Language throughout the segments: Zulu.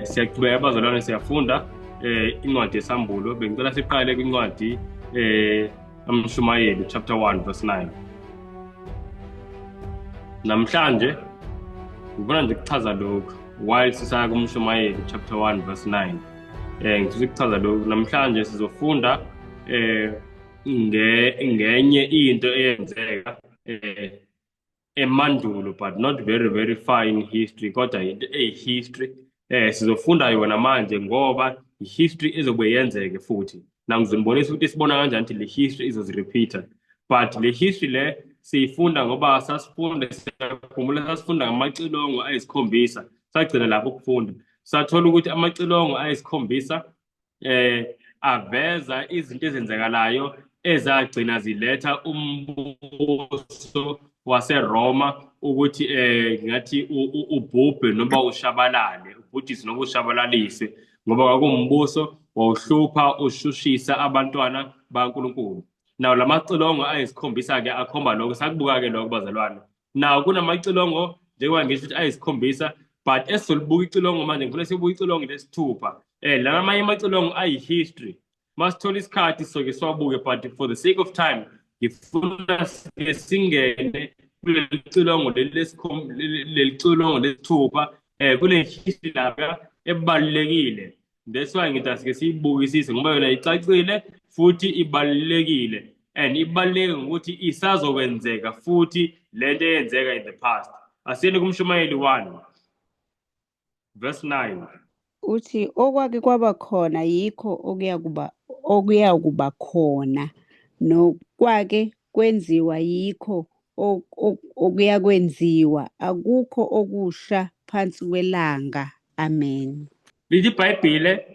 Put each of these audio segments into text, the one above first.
Siyaqhubeka bazalwane, siyafunda incwadi yesambulo. Bengicela siqale kwincwadi kaMshumayeli chapter 1 verse 9. Namhlanje ngifuna nje ukuchaza lokhu while sisaya kuMshumayeli chapter 1 verse 9. Ngifisa ukuchaza lokhu namhlanje. Sizofunda ngenye into eyenzeka emandulo, but not very very far in history, kodwa into eyi-history. Sizofunda yona manje ngoba i-history ezobe yenzeke futhi. Na ngizonibonisa ukuthi sibona kanjani ukuthi le history izozirepeat-a, but le history le siyifunda ngoba sasifunda, siyakhumbula, sasifunda ngamacilongo ayisikhombisa. Sagcina lapho ukufunda, sathola ukuthi amacilongo ayisikhombisa aveza izinto ezenzakalayo ezagcina ziletha umbuso waseRoma ukuthi ngathi ubhubhe noma ushabalale, ubhujiswe noma ushabalaliswe, ngoba kwakuwumbuso wawuhlupha, ushushisa abantwana baNkulunkulu. Now lamacilongo ayisikhombisa ke akhomba lokho. Sakubuka ke lokho, bazalwane. Now kunamacilongo, njengoba ngisho ukuthi ayisikhombisa, but esizolibuka icilongo manje, ngifuna sibuke icilongo lesithupha. Lana amanye amacilongo ayi-history, masithola isikhathi soke siwabuke, but for the sake of time ngifuna sike singene kuleli cilongo leli cilongo lesithupha. Kune history lapha ebalulekile. That's why ngithi asike siyibukisise, ngoba yona icacile futhi ibalulekile, and ibaluleke ngokuthi isazokwenzeka futhi lento eyenzeka in the past. Asiyeni kuMshumayeli 1 verse 9. Uthi okwake kwaba khona yikho okuyakuba khona, nokwake kwenziwa yikho okuyakwenziwa, akukho okusha phansi kwelanga. Amen. Lithi iBhayibhile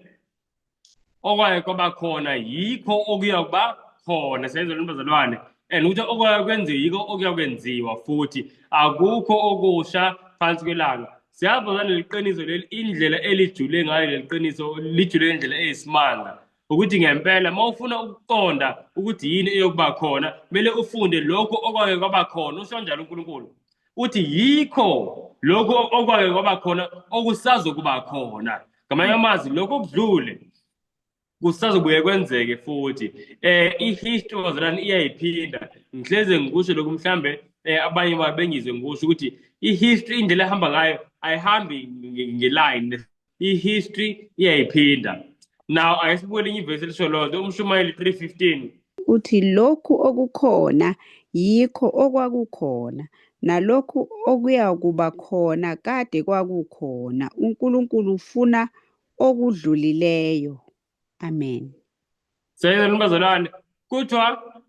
okwake kwaba khona yikho okuyakuba khona. Siyayizwa bazalwane? And ukuthi okwake kwenziwa yikho okuyakwenziwa futhi, akukho okusha phansi kwelanga. Siyabona leli qiniso leli, indlela elijule ngayo leli qiniso, lijule indlela eyisimanga, ukuthi ngempela uma ufuna ukuqonda ukuthi yini eyokuba khona, kumele ufunde lokho okwake kwaba khona. Usho njalo uNkulunkulu, uthi yikho lokho okwake kwaba khona okusazokuba khona. Ngamanye amazwi, lokho okudlule kusazobuye kwenzeke futhi. I-history, bazalwane, iyayiphinda. Ngihleze ngikusho lokhu, mhlambe abanye bengizwe ngikusho ukuthi i-history, indlela ehamba ngayo, ayihambi ngeline. I-history iyayiphinda. Now ake sibuke elinye ivesi elisho loo nto, uMshumayeli 3:15. Uthi lokhu okukhona yikho okwakukhona, nalokhu okuyakuba khona kade kwakukhona. UNkulunkulu ufuna okudlulileyo. Amen. Seyizwa bazalwane, kuthiwa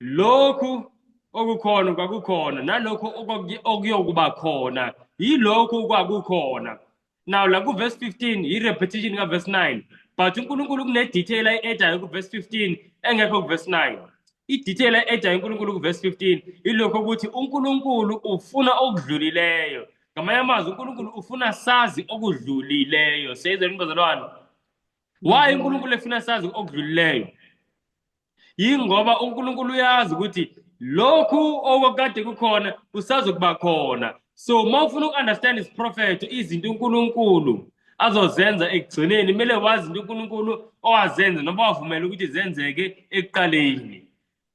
lokhu okukhona kwakukhona, nalokhu okuyokuba khona yilokhu kwakukhona. Now la ku-verse 15 i-repetition ka-verse 9, but uNkulunkulu kune-detail ayi-addayo ku-verse 15 engekho ku-verse 9. I-detail ayi-addayo uNkulunkulu ku-verse 15 ilokho ukuthi uNkulunkulu ufuna okudlulileyo. Ngamanye amazwi, uNkulunkulu ufuna sazi okudlulileyo. Siyayizwa bazalwane? Why uNkulunkulu efuna sazi okudlulileyo? Yingoba uNkulunkulu uyazi ukuthi lokhu okukade kukhona kusazokuba khona. So uma ufuna uku-understand isiprofetho, izinto uNkulunkulu azozenza ekugcineni, kumele wazi into uNkulunkulu owazenza noma wavumela ukuthi zenzeke ekuqaleni.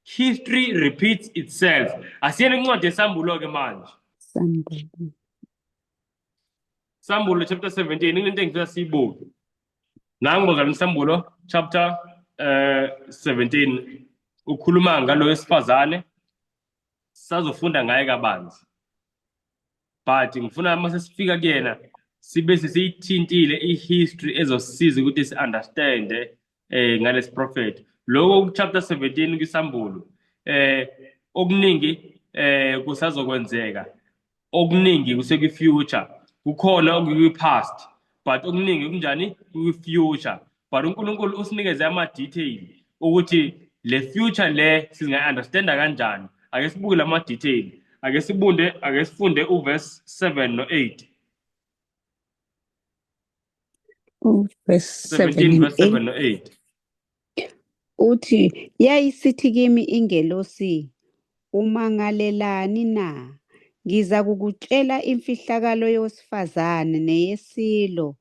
History repeats itself. Asiyeni incwadi yesambulo-ke manje. Sambulo. Sambulo chapter 17, into engifisa siyibuke. Nangu bazalwane, Sambulo chapter 17 ukhuluma ngalo wesifazane, sazofunda ngaye kabanzi. But ngifuna uma sesifika kuyena sibe sesiyithintile i-history ezosisiza ukuthi si-understand ngalesi prophet. Lokho ku chapter 17 kwisambulo, okuningi kusazokwenzeka, okuningi kusekwi-future, kukhona okukwi-past, but okuningi kunjani kwi-future. But uNkulunkulu usinikeze ama-detail ukuthi le future le singayi-understanda kanjani. Ake sibuke lama detail, ake sifunde uverse 7 no-8. Verse 7 17 and verse 7 8. no-8. Uthi yayisithi kimi ingelosi, "Umangalelani na? Ngiza kukutshela imfihlakalo yowesifazane neyesilo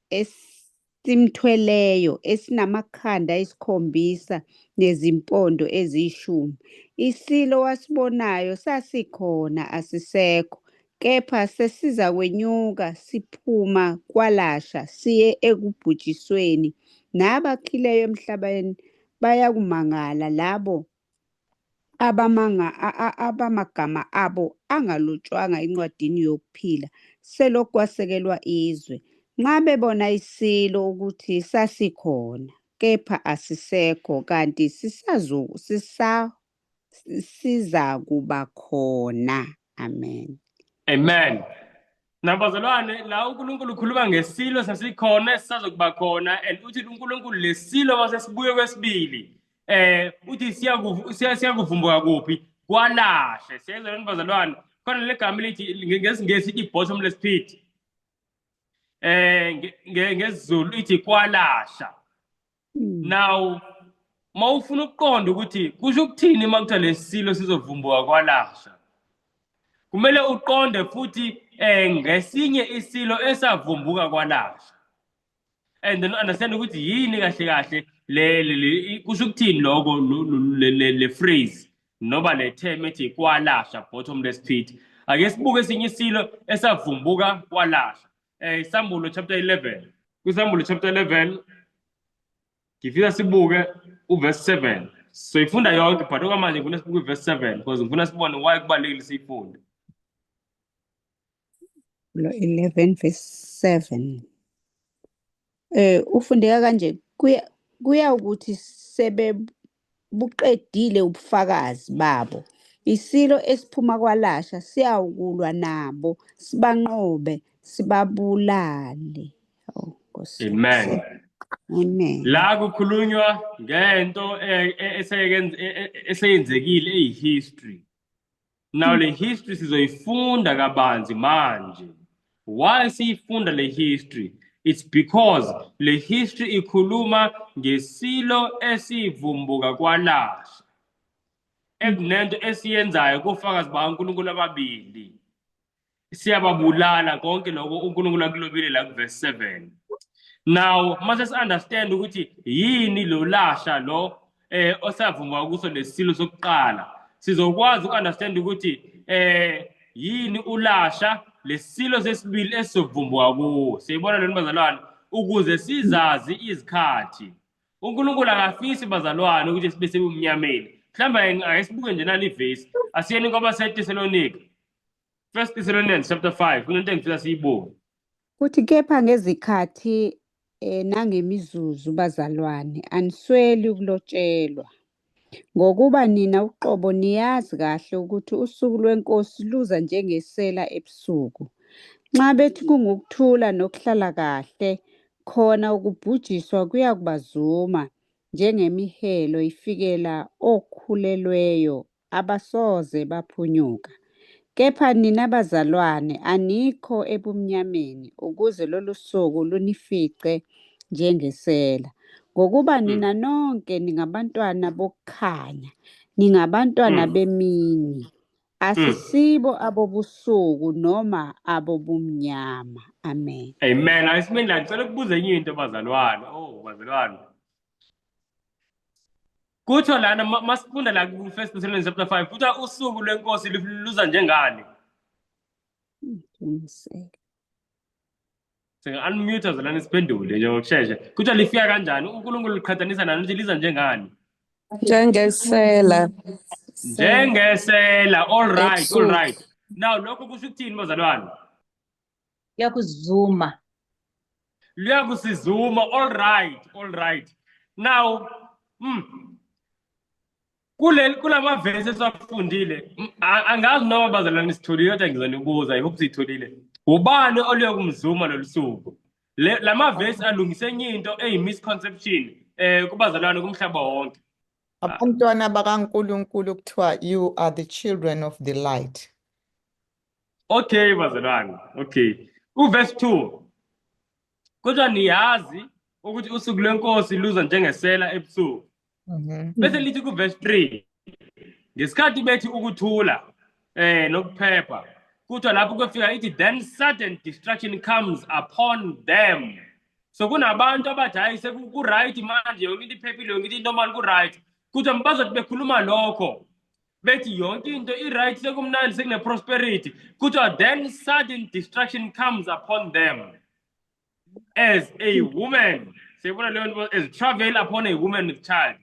Esimthweleyo esinamakhanda ayisikhombisa nezimpondo eziyishumi. Isilo wasibonayo sasikhona asisekho, kepha sesizakwenyuka siphuma kwalasha siye ekubhujisweni, nabakhileyo emhlabeni bayakumangala labo abamanga abamagama abo angalotshwanga encwadini yokuphila selokhu kwasekelwa izwe, nxa bebona isilo ukuthi sasikhona, kepha asisekho, kanti sizakuba khona. Amen. Amen. Nabazalwane, la uNkulunkulu ukhuluma ngesilo sasikhona esisazokuba khona, and uthi uNkulunkulu lesilo masesibuye kwesibili, uthi siyakuvumbuka kuphi? Kwalashe. Siyezwa lento, bazalwane? Khona le gama lithi ngesiNgesi ithi bottomless pit. NgesiZulu ithi kwalasha. Now mawufuna ukuqonda ukuthi kusho ukuthini uma kuthiwa lesilo sizovumbuka kwalasha, kumele uqonde futhi ngesinye isilo esavumbuka kwalasha, and then understand ukuthi yini kahle kahle le kusho ukuthini lokho, le phrase noba le term ethi kwalasha, bottomless pit. Ake sibuke esinye isilo esavumbuka kwalasha, Isambulo chapter 11. KwiSambulo chapter 11 ngifisa sibuke uverse 7. Soyifunda yonke, but okwamanje ngifuna sibuke uverse 7 because ngifuna sibone why kubalulekile siyifunde. Lo 11 verse 7. Ufundeka kanje: Kuya ukuthi sebebuqedile ubufakazi babo, isilo esiphuma kwalasha siyawukulwa nabo, sibanqobe, sibabulale." Oh, Nkosi. Amen. Amen. La kukhulunywa ngento eseyenzekile, eyihistory. Now le history sizoyifunda kabanzi manje. Why siyifunda le history? It's because le history ikhuluma ngesilo esivumbuka kwalasha, ekunento esiyenzayo kofakazi bakaNkulunkulu ababili, siyababulala. Konke lokho uNkulunkulu akulobile la kuverse 7. Now mase si-understand ukuthi yini lo lasha lo osavuma kuso lesilo sokuqala, sizokwazi uku-understand ukuthi yini ulasha lesilo sesibili esizovumbuka kuwo. Siyibona lento, bazalwane? Ukuze sizazi izikhathi. UNkulunkulu akafisi, bazalwane, ukuthi sibe sebumnyameni. Mhlawumbe ake sibuke nje nali ivesi. Asiyeni kwabaseTesalonika, First Thessalonians chapter 5. Kunento engifisa siyibuke. Kuthi, "Kepha ngezikhathi nangemizuzu, bazalwane, anisweli ukulotshelwa. Ngokuba nina uqobo niyazi kahle ukuthi usuku lweNkosi luza njengesela ebusuku. Nxa bethi kungukuthula nokuhlala kahle, khona ukubhujiswa kuyakubazuma njengemihelo ifikela okhulelweyo, abasoze baphunyuka. Kepha nina bazalwane, anikho ebumnyameni ukuze lolu suku lunifice njengesela. Ngokuba nina nonke ningabantwana bokukhanya, ningabantwana bemini. Asisibo abobusuku noma abobumnyama." Amen. Amen. Ayisimeni la, ngicela ukubuza enye into, bazalwane. Oh, bazalwane. Kuthiwa lana masifunda la ku First Thessalonians chapter 5, kuthiwa usuku lwenkosi luza njengani? Njengesela. Singa unmute zalana, siphendule nje ngokushesha. Kuthiwa lifika kanjani? UNkulunkulu liqhathanisa nani, ukuthi liza njengani? Njengesela. Njengesela. All right, all Ebusuku. right. Now lokho kusho ukuthini, bazalwane? Kuyakuzuma. Luyakusizuma. All right, all right. Now, kulama verse esiwafundile, angazi noma bazalwane sitholile, kodwa ngizonibuza, I hope siyitholile. Ubani oluya kumzuma lolu suku? Lama verse alungise enye into eyi-misconception kubazalwane kumhlaba wonke. Abantwana bakaNkulunkulu, kuthiwa you are the children of the light. Okay, bazalwane. Okay. Uverse 2. Kodwa niyazi ukuthi usuku lwenkosi luza njengesela ebusuku. Bese lithi kuverse 3, ngesikhathi bethi ukuthula nokuphepha, kuthiwa lapho kufika ithi, "Then sudden destruction comes upon them." So kunabantu abathi hayi, seku-right manje, yonke into iphephile, yonke into normal, ku-right. Kuthiwa bazothi bekhuluma lokho, bethi yonke into i-right, sekumnandi, sekune-prosperity, kuthiwa then sudden destruction comes upon them as a woman, siyibona leyo nto, as travail upon a woman with child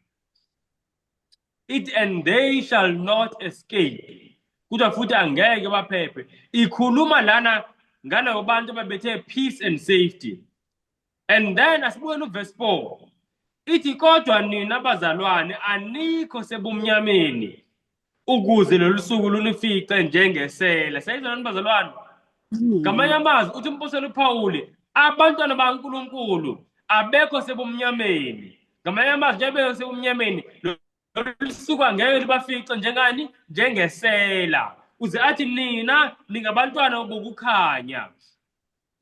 it, and they shall not escape. Kuthiwa futhi angeke baphephe. Ikhuluma lana ngalabo bantu ababethe peace and safety. And then asibuyeni uverse 4, ithi, kodwa nina bazalwane anikho sebumnyameni ukuze lolu suku lunifice njengesela. Siyayizwa nani, bazalwane? Ngamanye amazwi, uthi umpostoli uPawuli abantwana bakaNkulunkulu abekho sebumnyameni. Ngamanye amazwi, njengoba sebumnyameni, lolu suku angeke libafice njengani? Njengesela. Uze athi nina ningabantwana bokukhanya.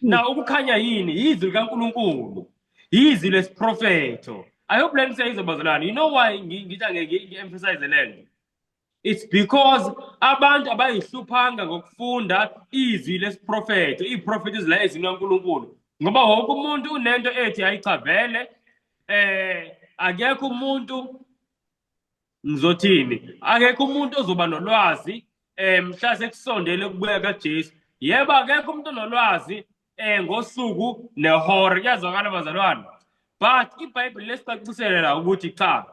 Na ukukhanya yini? Yizwi likaNkulunkulu, yizwi lesiprofetho. I hope le nto siyayizwa, bazalwane. You know why ngithi angeke ngi-emphasize le nto? It's because abantu abayihluphanga ngokufunda izwi lesiprofetho, iziprofetho ezila ezwini likaNkulunkulu, ngoba wonke umuntu unento ethi hayi cha, vele akekho umuntu, ngizothini, akekho umuntu ozoba nolwazi mhla sekusondele ukubuya kaJesu. Yebo, akekho umuntu onolwazi ngosuku nehora. Kuyazwakala, bazalwane, but iBhayibheli lesicacisele la ukuthi cha,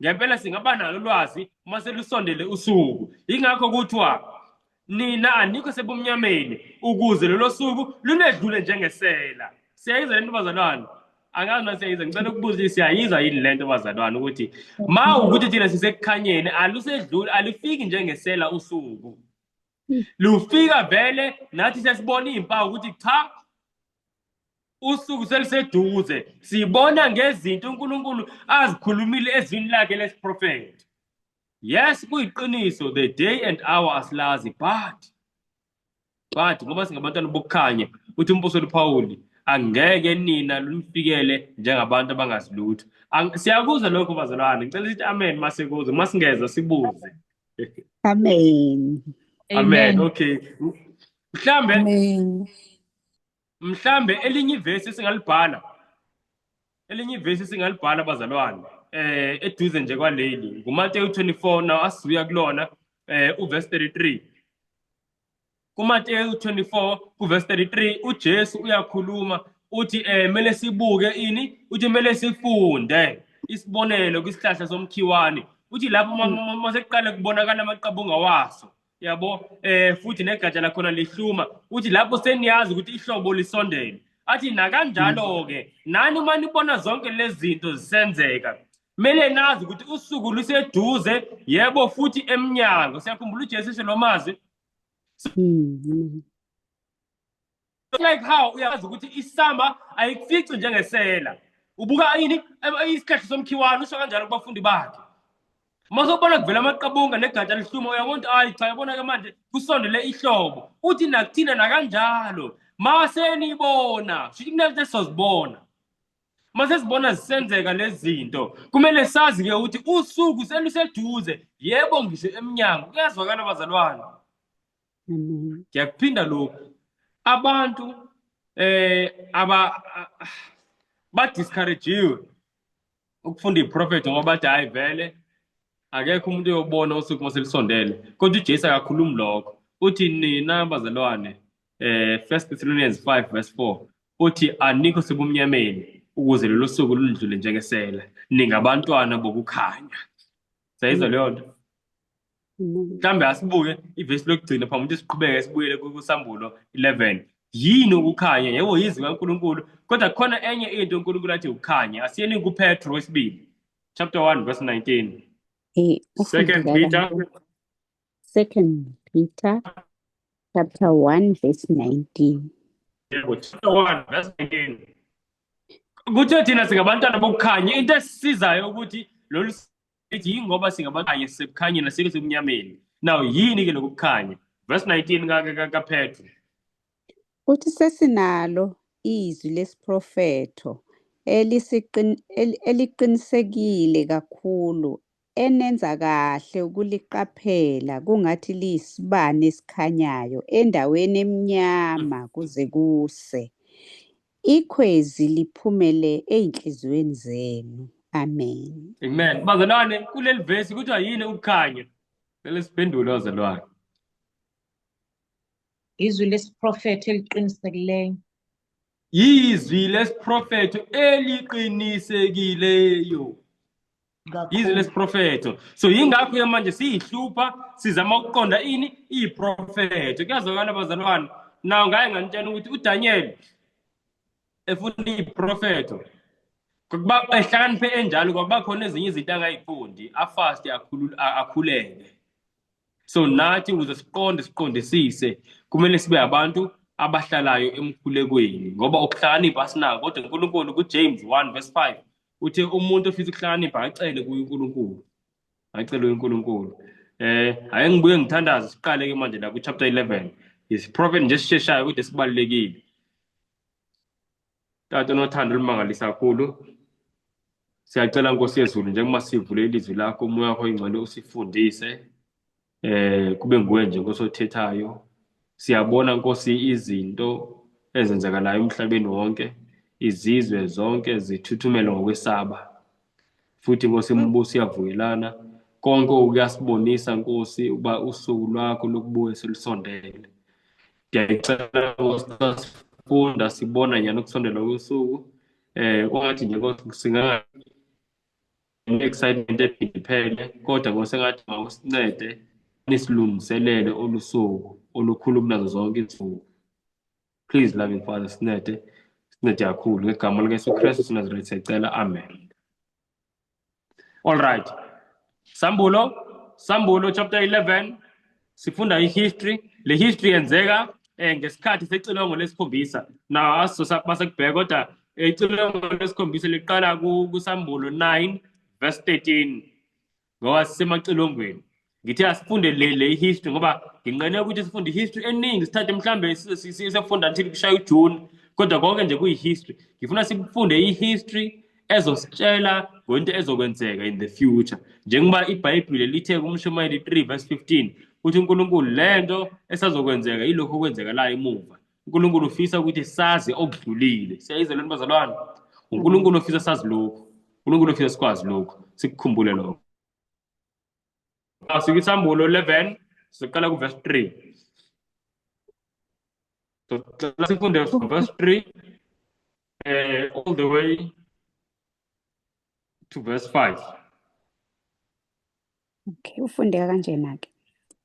ngempela singaba nalo ulwazi uma selusondele usuku. Ingakho kuthiwa nina anikho sebumnyameni ukuze lolo suku lunedlule njengesela. Siyayizwa lento, bazalwane? Angazi noma siyayizwa. Ngicela ukubuza, siyayizwa yini lento, bazalwane, ukuthi ma ukuthi thina sisekukhanyeni, alusedluli, alufiki njengesela usuku? Lufika vele nathi sesibona iy'mpawu ukuthi cha, usuku seliseduze. Sibona ngezinto uNkulunkulu azikhulumile ezwini lakhe lesiprofetho. Yes, kuyiqiniso, the day and hour asilazi, but ngoba singabantwana bokukhanya, uthi umpostoli Paul angeke nina lunifikele njengabantu abangazi lutho. Siyakuzwa lokho, bazalwane? Ngicela sithi amen masikuze, masingezwa sibuze. Amen. Amen. Okay, mhlambe Amen. mhlambe elinye ivesi singalibhala, elinye ivesi singalibhala, bazalwane, eduze nje kwaleli, nguMateyu 24. Now asibuya kulona uverse 33. KuMateyu 24 kuverse 33, uJesu uyakhuluma, uthi mele sibuke ini? Uthi mele sifunde isibonelo kwisihlahla somkhiwane. Uthi lapho masekuqala kubonakala amaqabunga waso, yabo, futhi negatsha lakhona lihluma, uthi lapho seniyazi ukuthi ihlobo lisondele. Athi nakanjalo ke nani, uma nibona zonke lezi zinto zisenzeka, kumele nazi ukuthi usuku luseduze, yebo, futhi emnyango. Siyakhumbula uJesu esho lo mazwi. Like how uyazi ukuthi isamba ayikufici njengesela, ubuka ini? Isihlahla somkhiwane. Usho kanjalo kubafundi bakhe, masobona kuvela amaqabunga negatsha lihluma, uyabona ukuthi hayi cha, yabona-ke manje kusondele ihlobo. Uthi nakuthina nakanjalo, masenibona, shuthi kunento esizozibona. Mase sibona zisenzeka lezi zinto, kumele sazi-ke ukuthi usuku seluseduze, yebo, ngisho emnyango. Kuyazwakala, bazalwane? Amen. Ngiyakuphinda lokhu, abantu aba ba discouragewe ukufunda iprofetho ngoba bathi hayi vele, akekho umuntu oyobona usuku mase lisondele. Kodwa uJesu akakhulumi lokho. Uthi nina bazalwane, 1 Thessalonians 5 verse 4, uthi anikho sebumnyameni ukuze lolu suku lundlule njengesela, ningabantwana bokukhanya. Siyayizwa leyo nto? Amen. Mhlambe asibuke ivesi lokugcina phambi ukuthi siqhubeke sibuyele kuSambulo 11. Yini ukukhanya? Yebo, yizwi kaNkulunkulu, kodwa khona enye into uNkulunkulu athi ukukhanya. Asiyeni kuPetro wesibili chapter 1 verse 19. Ufunde Second Peter. Second Peter chapter 1 verse 19. Yebo, chapter 1 verse 19. Kuthe thina singabantwana bokukhanya. Into esisizayo ukuthi lolu ithi yingoba singabantwana sekukhanyeni, asikho sebumnyameni. Now yini ke lokhu kukhanya? Verse 19 kaPetro. Uthi sesinalo izwi lesiprofetho eliqinisekile kakhulu, enenza kahle ukuliqaphela kungathi liyisibane esikhanyayo endaweni emnyama kuze kuse. Ikhwezi liphumele ey'nhliziyweni zenu. Amen. Amen. Bazalwane, kuleli vesi kuthiwa yini ukukhanya? Cela siphendule bazalwane. Izwi lesiprofetho eliqinisekileyo. Yizwi lesiprofetho eliqinisekileyo. Yizwi lesiprofetho. So yingakho ke manje siyihlupha sizama ukuqonda ini iprofetho. Kuyazwakala bazalwane. Naw ngaye nganitshela ukuthi uDaniel efuna iprofetho kuba ehlakaniphe enjalo kwakuba khona ezinye izinto angayifundi afaste akhuleke. So nathi ukuze siqonde siqondisise kumele sibe abantu abahlalayo emkhulekweni ngoba ukuhlakanipha asinako kodwa uNkulunkulu kuJames 1 verse 5 uthe umuntu ofisa ukuhlakanipha acele kuye uNkulunkulu, acele uNkulunkulu. Ake ngibuye ngithandaze siqale ke manje la ku chapter 11 isiprofet nje esisheshayo kodwa esibalulekile. Tata onothando olumangalisa kakhulu, siyacela Nkosi yezulu njengoba sivule ilizwi lakho, umoya wakho oyingcwele usifundise, kube nguwe nje Nkosi othethayo. Siyabona Nkosi izinto ezenzakalayo emhlabeni wonke, izizwe zonke zithuthumela ngokwesaba, futhi Nkosi imibuso iyavukelana. Konke okuyasibonisa Nkosi ukuba usuku lwakho lokubuya selusondele. Ngiyacela Nkosi sifunda sibona nyana ukusondela kosuku, kwangathi nje Nkosi singa excitement ephinde kodwa Nkosi engathi mawusincede nisilungiselele olusuku olukhulu kunazo zonke izinsuku. Please loving Father, sincede, sincede kakhulu ngegama likaYesu Kristu siNazaretha siyacela, amen. All right. Sambulo chapter 11 sifunda ihistory. Le history yenzeka ngesikhathi secilongo lesikhombisa. Now asosa basekubheka kodwa icilongo lesikhombisa liqala kuSambulo 9 verse 13 ngoba sisemacilongweni. Ngithe asifunde le history ngoba nginqene ukuthi sifunde history eningi sithathe mhlambe sifunda until kushaya uJune, kodwa konke nje kuyi-history. Ngifuna sifunde i-history ezositshela ngento ezokwenzeka in the future, njengoba iBhayibhile lithe kuMshumayeli 3 verse 15 uthi uNkulunkulu lento esazokwenzeka yilokhu okwenzekalayo emuva. uNkulunkulu ufisa ukuthi sazi okudlulile. Siyayizwa lento bazalwane? uNkulunkulu ufisa sazi lokhu, uNkulunkulu ufisa sikwazi lokhu, sikukhumbule lokho. Sikuyisambulo 11 siqala ku-verse 3. So sifunde from verse 3 all the way to verse 5. Okay, ufundeka kanjena ke.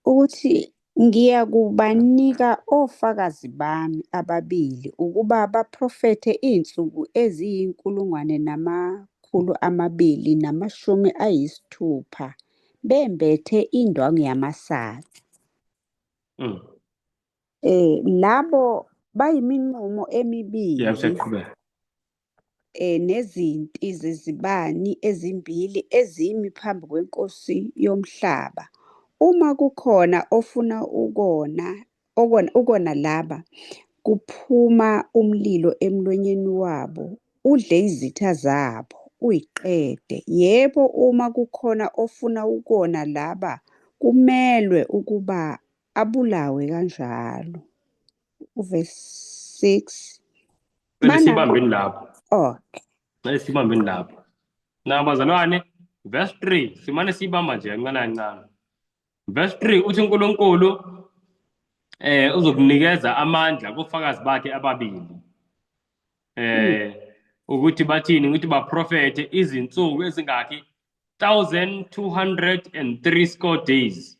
Ukuthi ngiyakubanika ofakazi bami ababili ukuba baprofethe insuku eziyi-1260 bembethe indwangu yamasaka. Labo bayiminqumo emibili Siyaqhubeka. Nezinti zezibani ezimbili ezimi phambi kwenkosi yomhlaba. Uma kukhona ofuna ukona laba, kuphuma umlilo emlonyeni wabo, udle izitha zabo, uyiqede. Yebo, uma kukhona ofuna ukona laba, kumelwe ukuba abulawe kanjalo. Verse 6. Cela sibambeni lapho. Okay. Cela sibambeni lapho. Na bazalwane, verse 3 simane sibamba nje kancane kancane. Verse 3 uthi uNkulunkulu uzokunikeza amandla kofakazi bakhe ababili. Ukuthi bathini? Ukuthi baprofethe izinsuku ezingakhi? 1203 score days.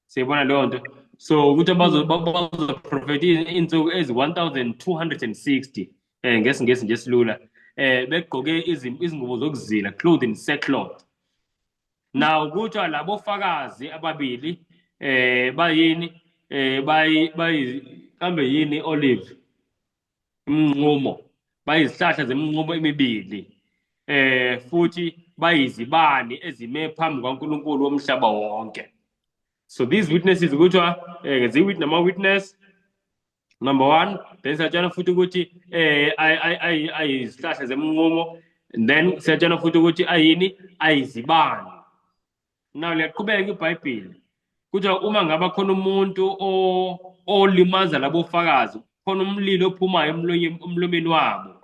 Siyibona leyo nto. So ukuthi bazoprofetha insuku ezi 1260 ngesiNgesi nje silula. Begqoke izingubo zokuzila, clothed in sackcloth. Now kuthiwa labo fakazi ababili bayini? Bayi kambe yini olive? Imnqumo. Bayizihlahla zeminqumo emibili. Futhi bayizibani ezime phambi kwaNkulunkulu womhlaba wonke. So these witnesses kuthiwa zi nama witness number 1, then siyatshela futhi ukuthi ayizihlahla zeminqumo, and then siyatshela futhi ukuthi ayini? Ayizibani. Now liyaqhubeka iBhayibheli kuthiwa uma ngaba khona umuntu olimaza labo fakazi, khona umlilo ophumayo emlonyeni wabo.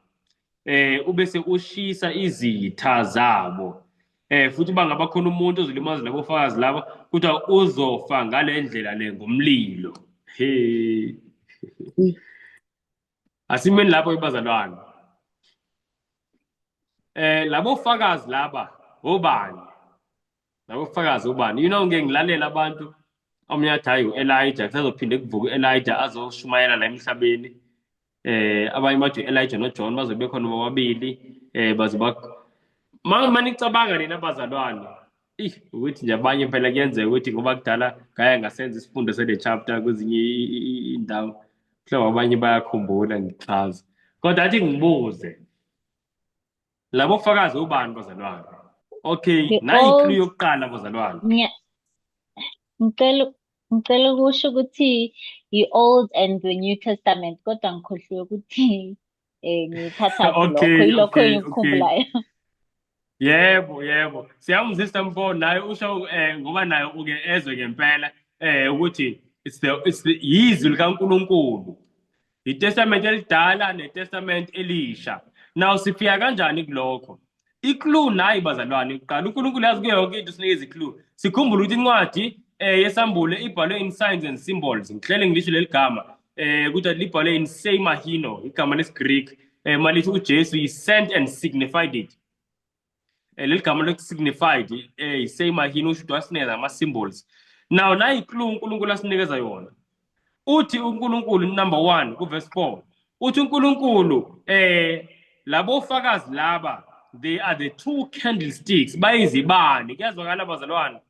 Ubese ushisa izitha zabo. Futhi bangaba khona umuntu ozolimaza labo fakazi laba, kuthiwa uzofa ngale ndlela le ngomlilo. He. Asimeni lapho ibazalwane. Labo fakazi laba obani? Labo fakazi obani? Ngeke ngilalela abantu omunye athi hayi u-Elijah, kusazophinde kuvuke u-Elijah azoshumayela la emhlabeni. Abanye bathi u-Elijah noJohn bazobe bekhona bobabili, bazoba manicabanga nina bazalwane. Ukuthi nje abanye phela kuyenzeka ukuthi ngoba kudala ngaya ngasenza isifundo sele chapter kwezinye indawo, mhlawumbe abanye bayakhumbula ngichaza. Kodwa athi ngibuze, labo fakazi ubani bazalwane? Okay, nayi clue yokuqala bazalwane. Ngicela ukusho ukuthi i-Old and the New Testament, kodwa ngikhohliwe ukuthi ngithatha lokho, yilokho engikukhumbulayo. Yebo, yebo. Siyamzisa mfo naye usho ngoba naye uke ezwe ngempela ukuthi it's the yizwi likaNkulunkulu. ITestament elidala neTestament elisha. Now sifika kanjani kulokho? I-clue nayi bazalwane kuqala. uNkulunkulu yazi kuyo yonke into sinikeza i-clue. Sikhumbule ukuthi incwadi yesambulo ibhalwe in signs and symbols. Ngihlele ngilisho leli gama ukuthi libhalwe in semahino, igama lesiGreek. Malithi uJesu he sent and signified it. Leli gama loku-signified isemahino usho ukuthi wasinikeza ama-symbols. Now nayi i-clue uNkulunkulu asinikeza yona. Uthi uNkulunkulu number 1 kuverse 4. Uthi uNkulunkulu labo fakazi laba they are the two candlesticks, bayizibani. Kuyazwakala bazalwane?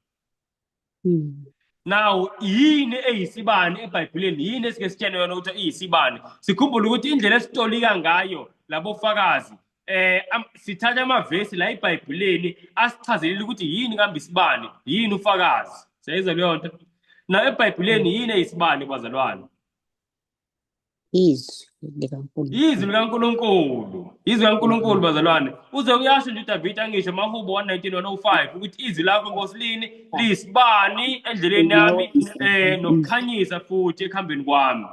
Now yini eyisibani eBhayibhelini? Yini esike sitshele yona ukuthi iyisibani? Sikhumbule ukuthi indlela esitolika ngayo labo fakazi sithatha amavesi la eBhayibhelini asichazelile ukuthi yini kambe isibani, yini ufakazi. Siyayizwa leyo nto? Na eBhayibhelini yini eyisibani bazalwane? Izwi likaNkulunkulu. Izwi likaNkulunkulu. Izwi likaNkulunkulu bazalwane. Uze uyasho nje uDavid angisho Mahubo 119 105 ukuthi izwi lakho Nkosi lini liyisibani endleleni yami nokukhanyisa futhi ekuhambeni kwami.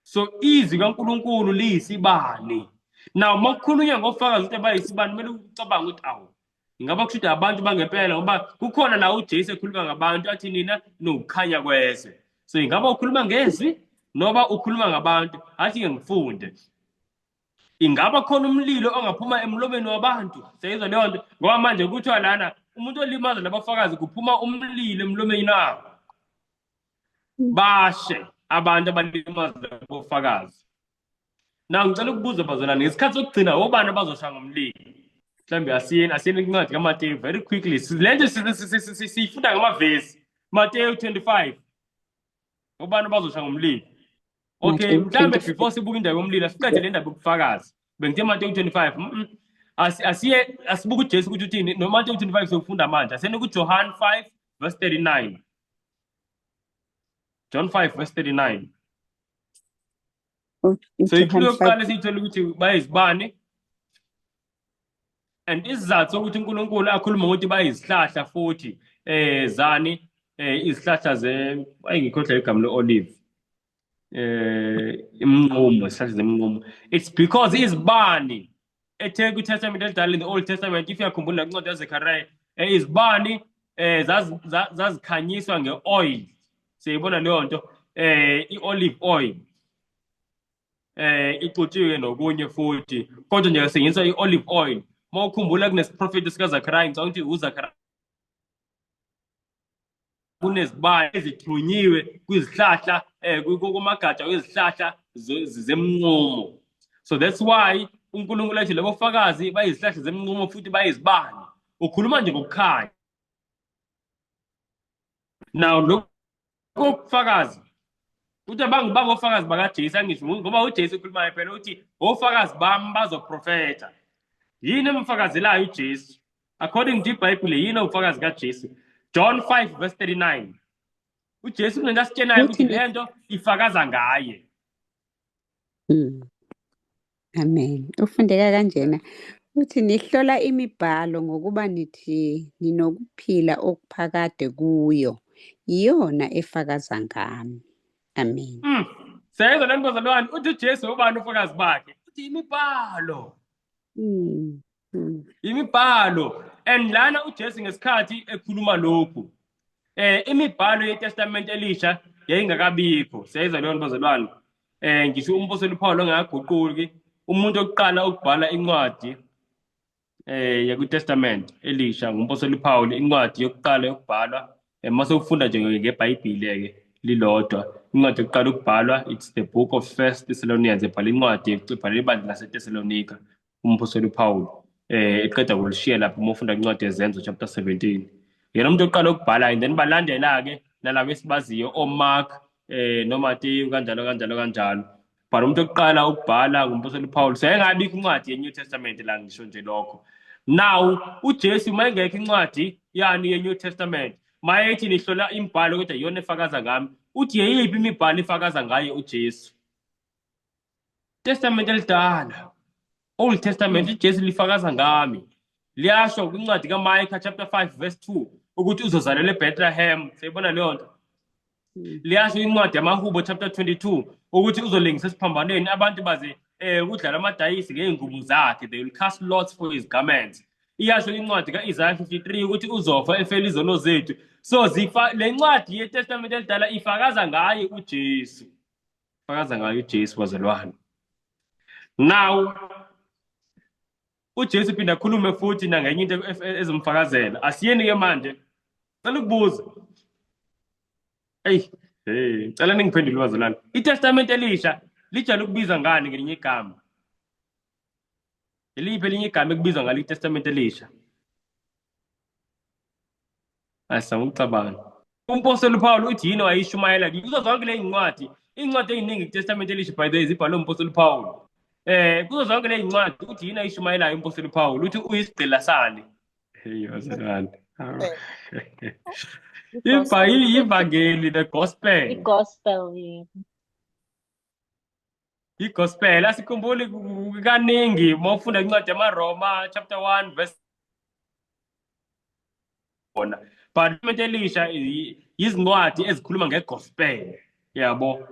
So izwi kaNkulunkulu liyisibani. Now makukhulunywa ngofakazi ukuthi bayisibani kumele ucabange ukuthi awu ingaba kusho ukuthi abantu bangempela, ngoba kukhona la uJesu ekhuluma ngabantu athi nina nokukhanya kwezwe. So ingaba ukhuluma ngezwi noba ukhuluma ngabantu? Athi ke ngifunde. Ingaba khona umlilo ongaphuma emlomeni wabantu? Siyayizwa leyo nto? Ngoba manje kuthiwa lana umuntu olimaza labafakazi kuphuma umlilo emlomeni wabo. Bashe abantu abalimaza labafakazi. Now ngicela ukubuza bazalwane, ngesikhathi sokugcina obani abazosha ngomlilo? Mhlawumbe asiyeni incwadi kaMateyu very quickly. Le nto siyifunda ngamavesi. Mateyu 25. Obani abazosha ngomlilo? Okay, mhlawumbe before sibuke indaba yomlilo asiqede le ndaba yobufakazi. Bengithe Mateyu 25. Asiye asibuke uJesu ukuthi uthini. No Mateyu 25 siyofunda manje. Asiyeni kuJohn 5 verse 39. John 5 verse 39. So i-clue yokuqala esiyithola ukuthi bayizibani. And isizathu sokuthi uNkulunkulu akhuluma ukuthi bayizihlahla futhi zani izihlahla ze ayingikhohlwa igama le-olive imnqumo, isihlahla zemnqumo. It's because izibani ethe kwi-Testament elidala, in the Old Testament, if uyakhumbula incwadi kaZechariah, izibani zazikhanyiswa nge-oil. Siyayibona leyo nto, i-olive oil ixutshiwe nokunye futhi, kodwa nje kusetshenziswa i-olive oil. Uma ukhumbula kunesiprofethi sikaZechariah, ngicabanga ukuthi uZechariah, kunezibani ezithunyiwe kwizihlahla kumagatsha wezihlahla zemnqumo. So that's why uNkulunkulu athi labo fakazi bayizihlahla zemnqumo futhi bayizibani. Ukhuluma nje ngokukhanya. Now lokho ubufakazi uthi bangofakazi bakaJesu, angisho ngoba uJesu ukhulumayo phela uthi ofakazi bami bazoprofetha. Yini emfakazelayo uJesu? According to iBhayibheli yini ubufakazi kaJesu? John 5 verse 39. uJesu kunento asitshenayo ukuthi le nto ifakaza ngaye. Amen. Ufundeka kanjena. Uthi nihlola imibhalo ngokuba nithi ninokuphila okuphakade kuyo, iyona efakaza ngami. Amen. Siyayizwa le nto bazalwane, uthi uJesu ubani ufakazi bakhe? Uthi imibhalo. Imibhalo. And lana uJesu ngesikhathi ekhuluma lokhu, imibhalo yeTestament elisha yayingakabikho. Siyayizwa leyo nto, bazalwane? Ngisho umpostoli uPaul ongakaguquki, umuntu oqala ukubhala incwadi yakuTestament elisha ngumpostoli uPaul. Incwadi yokuqala yokubhalwa, mase ufunda nje ngeBhayibheli ke lilodwa, incwadi yokuqala ukubhalwa, it's the book of First Thessalonians. Ebhala incwadi, ebhala ibandla laseThessalonika umpostoli uPaul, eqeda kulishiya lapho. Uma ufunda incwadi yeZenzo chapter 17, yena umuntu oqala ukubhala, and then balandela ke nalabo esibaziyo, oMark noMateyu, kanjalo kanjalo kanjalo, but umuntu oqala ukubhala ngumpostoli uPaul. So engabikho incwadi ye-New Testament la, ngisho nje lokho. Now uJesu uma ingekho incwadi yani ye-New Testament, mayethi nihlola imibhalo kodwa iyona efakaza ngami, uthi yeyiphi imibhalo ifakaza ngaye uJesu? Testament elidala, Old Testament. UJesu lifakaza ngami. Liyasho kwincwadi kaMicah chapter 5 verse 2 ukuthi uzozalelwa eBethlehem. Siyibona leyo nto. Liyasho incwadi yamaHubo chapter 22 ukuthi uzolengisa esiphambanweni, abantu baze ukudlala amadayisi ngey'ngubo zakhe, they will cast lots for his garments. Iyasho incwadi ka-Isaiah 53 ukuthi uzofa efela izono zethu. So zifa le ncwadi yeTestament elidala ifakaza ngaye uJesu, fakaza ngaye uJesu, bazalwane. Now uJesu phinda akhulume futhi nangenye into ezomfakazela. Asiyeni ke manje, cela ukubuza. Eyi, hey, cela ningiphendule, bazalwane. ITestament elisha lijwayele ukubizwa ngani ngelinye igama? Iliphi elinye igama ekubizwa ngalo iTestament elisha? Asizama ukucabanga. Umpostoli uPaul uthi yini wayishumayela kuzo zonke le ncwadi? Iy'ncwadi ey'ningi kuTestament elisha, by the way, zibhalwe umpostoli uPaul. Kuzo zonke le ncwadi uthi yini ayishumayelayo umpostoli uPaul? Uthi uyisigqila sani? Hey, bazalwane. Ivangeli, the gospel. I-gospel, yeah. I-gospel. Asikhumbuli kaningi uma ufunda incwadi yamaRoma chapter 1 verse bona, but iTestament elisha izincwadi ezikhuluma ngegospel, yabo,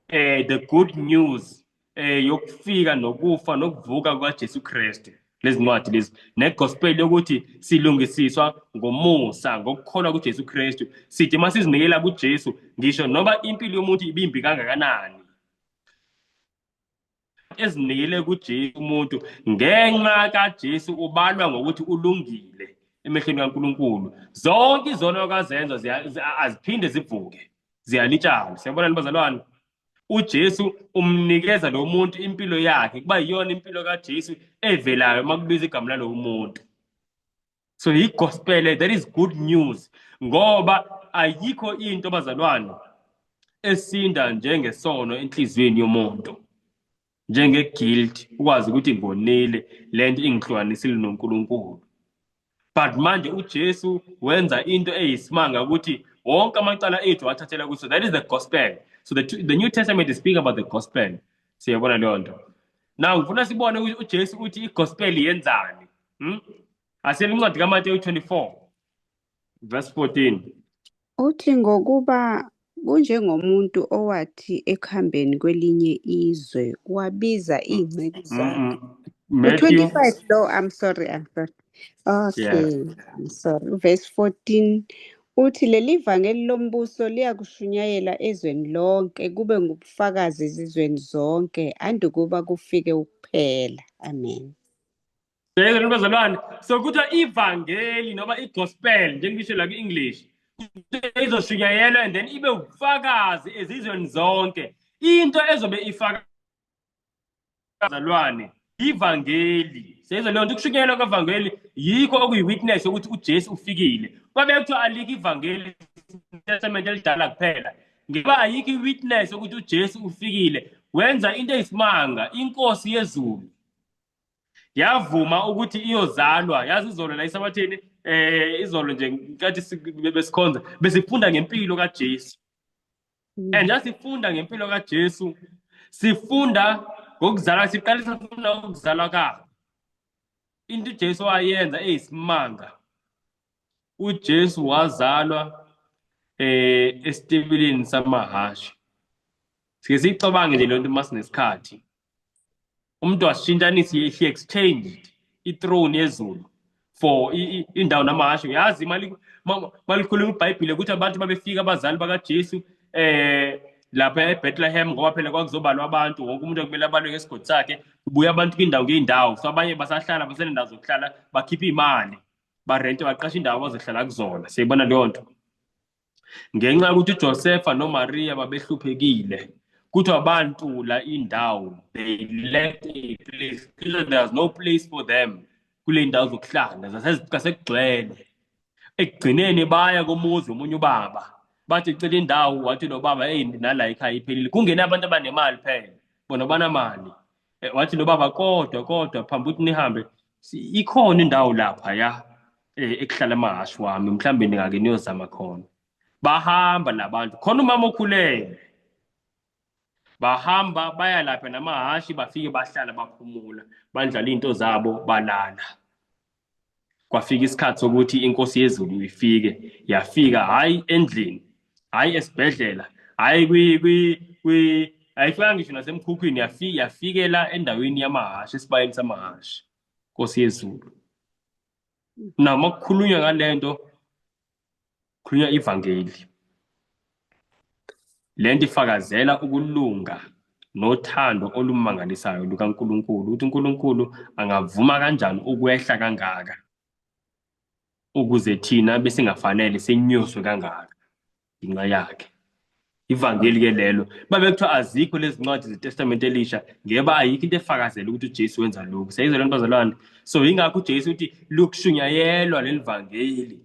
the good news yokufika nokufa nokuvuka kukaJesu Kristu. Lezi ncwadi lezi negospel yokuthi silungisiswa ngomusa ngokukholwa kuJesu Kristu. Sithi masizinikela kuJesu, ngisho noma impilo yomuntu ibimbi kangakanani, ezinikele kuJesu umuntu, ngenxa kaJesu ubalwa ngokuthi ulungile emehlweni kaNkulunkulu. Zonke izono akazenza aziphinde zivuke, ziyalitshalwa. Siyabona, bazalwane? UJesu umnikeza lo muntu impilo yakhe, kuba yiyona impilo kaJesu evelayo uma kubiza igama lalowo muntu. So i-gospel, that is good news, ngoba ayikho into, bazalwane, esinda njengesono enhliziyweni yomuntu, njenge-guilt, ukwazi ukuthi ngonile, lento ingihlukanisile noNkulunkulu. But manje uJesu wenza into eyisimanga ukuthi wonke amacala ethu wathathela kuso. That is the gospel. So the New Testament is speaking about the gospel. Siyabona leyo nto. Now ngifuna sibone ukuthi uJesu uthi i-gospel yenzani, Asiyele incwadi kaMateyu 24 verse 14. Uthi ngokuba kunjengomuntu owathi ekuhambeni kwelinye izwe wabiza iy'nceku zakhe. Matthew. U-25 lo, I'm sorry, I'm sorry. Okay, I'm sorry. Verse 14 uthi leli vangeli lombuso liyakushunyayelwa ezweni lonke kube ngubufakazi ezizweni zonke andukuba kufike ukuphela. Amen. Siyezwa, bazalwane? So kuthiwa ivangeli noma i-gospel, njengisho la ku-English, izoshunyayelwa and then ibe ubufakazi ezizweni zonke. Into ezobe ifaka, bazalwane, ivangeli. Siyezwa leyo nto? Ukushunyayelwa kwevangeli yikho okuyi-witness yokuthi uJesu ufikile. Kwabe kuthiwa alikho ivangeli Testament elidala kuphela, ngoba ayikho i-witness yokuthi uJesu ufikile, wenza into eyisimanga. Inkosi yezulu yavuma ukuthi iyozalwa. Yazi, izolo la isabatheni, izolo nje nkathi besikhonza, besifunda ngempilo kaJesu, and asifunda ngempilo kaJesu, sifunda ngokuzalwa. Siqalisa sifunda ukuzalwa kwakhe, into uJesu ayenza eyisimanga. uJesu wazalwa esitebeleni samahashi. Sike siyicabange nje lento masinesikhathi. Umuntu washintshanisa, he exchanged ithrone yezulu for indawo namahashe. Uyazi mali malikhuluma iBhayibheli ukuthi abantu babefika, abazali bakaJesu, lapha eBethlehem, ngoba phela kwakuzobalwa abantu, wonke umuntu kumele abalwe ngesigodi sakhe. Kubuya abantu kwindawo ngey'ndawo, so abanye basahlala basenendawo zokuhlala, bakhipha imali, barente, baqasha indawo abazohlala kuzona. Siyayibona leyo nto. Ngenxa yokuthi uJosefa noMaria babehluphekile, kuthiwa bantula indawo, they left a place. Kuthiwa there's no place for them kule ndawo zokuhlala, zasekugcwele. Ekugcineni baya komuzi omunye ubaba, bathi cela indawo. Wathi lo baba, "Hey, nala ekhaya iphelile." Kungena abantu abanemali phela, bona banamali. Wathi lo baba, Kodwa phambi ukuthi nihambe, ikhona indawo lapha ya ekuhlala amahhashi wami, mhlambe ningake niyozama khona." Bahamba labantu, khona umama okhulele, bahamba baya lapha namahhashi, bafike bahlala, baphumula, bandlala iy'nto zabo, balala. Kwafika isikhathi sokuthi inkosi yezulu ifike. Yafika hhayi endlini, hhayi esibhedlela, hhayi kwi ayifikanga ngisho nasemkhukhwini, yafikela endaweni yamahhashi, esibayeni samahhashi, Nkosi yezulu. Noma kukhulunywa ngale nto, khulunywa ivangeli. Lento ifakazela ukulunga nothando olumangalisayo lukaNkulunkulu, ukuthi uNkulunkulu angavuma kanjani ukwehla kangaka ukuze thina besingafanele senyuswe kangaka ngenxa yakhe. Ivangeli ke lelo. Babe kuthiwa azikho lezi ncwadi zeTestament elisha, ngeba ayikho into efakazela ukuthi uJesu wenza lokhu. Siyayizwa lento, bazalwane? So yingakho uJesu uthi lokushunyayelwa leli vangeli,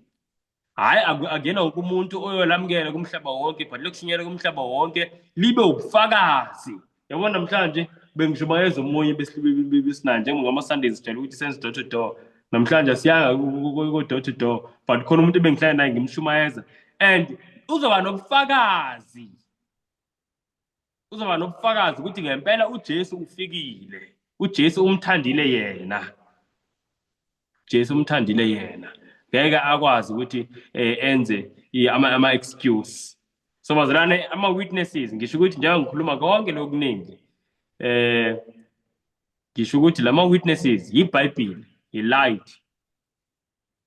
hhayi akuyena wonke umuntu oyolamukela kumhlaba wonke, but lokushunyayelwa kumhlaba wonke libe ubufakazi. Yabona, namhlanje bengishumayeza omunye besinayo, njengama-Sundays sijwayele ukuthi senze door to door. Namhlanje asiyanga ku-door to door, but khona umuntu ebengihlala naye ngimshumayeza, and uzoba nobufakazi, uzoba nobufakazi ukuthi ngempela uJesu ufikile, uJesu umthandile yena, Jesu umthandile yena, ngeke akwazi ukuthi enze ama excuse. So bazalwane, ama witnesses, ngisho ukuthi njengoba ngikhuluma konke lokuningi, ngisho ukuthi lama witnesses yiBhayibheli, i-light,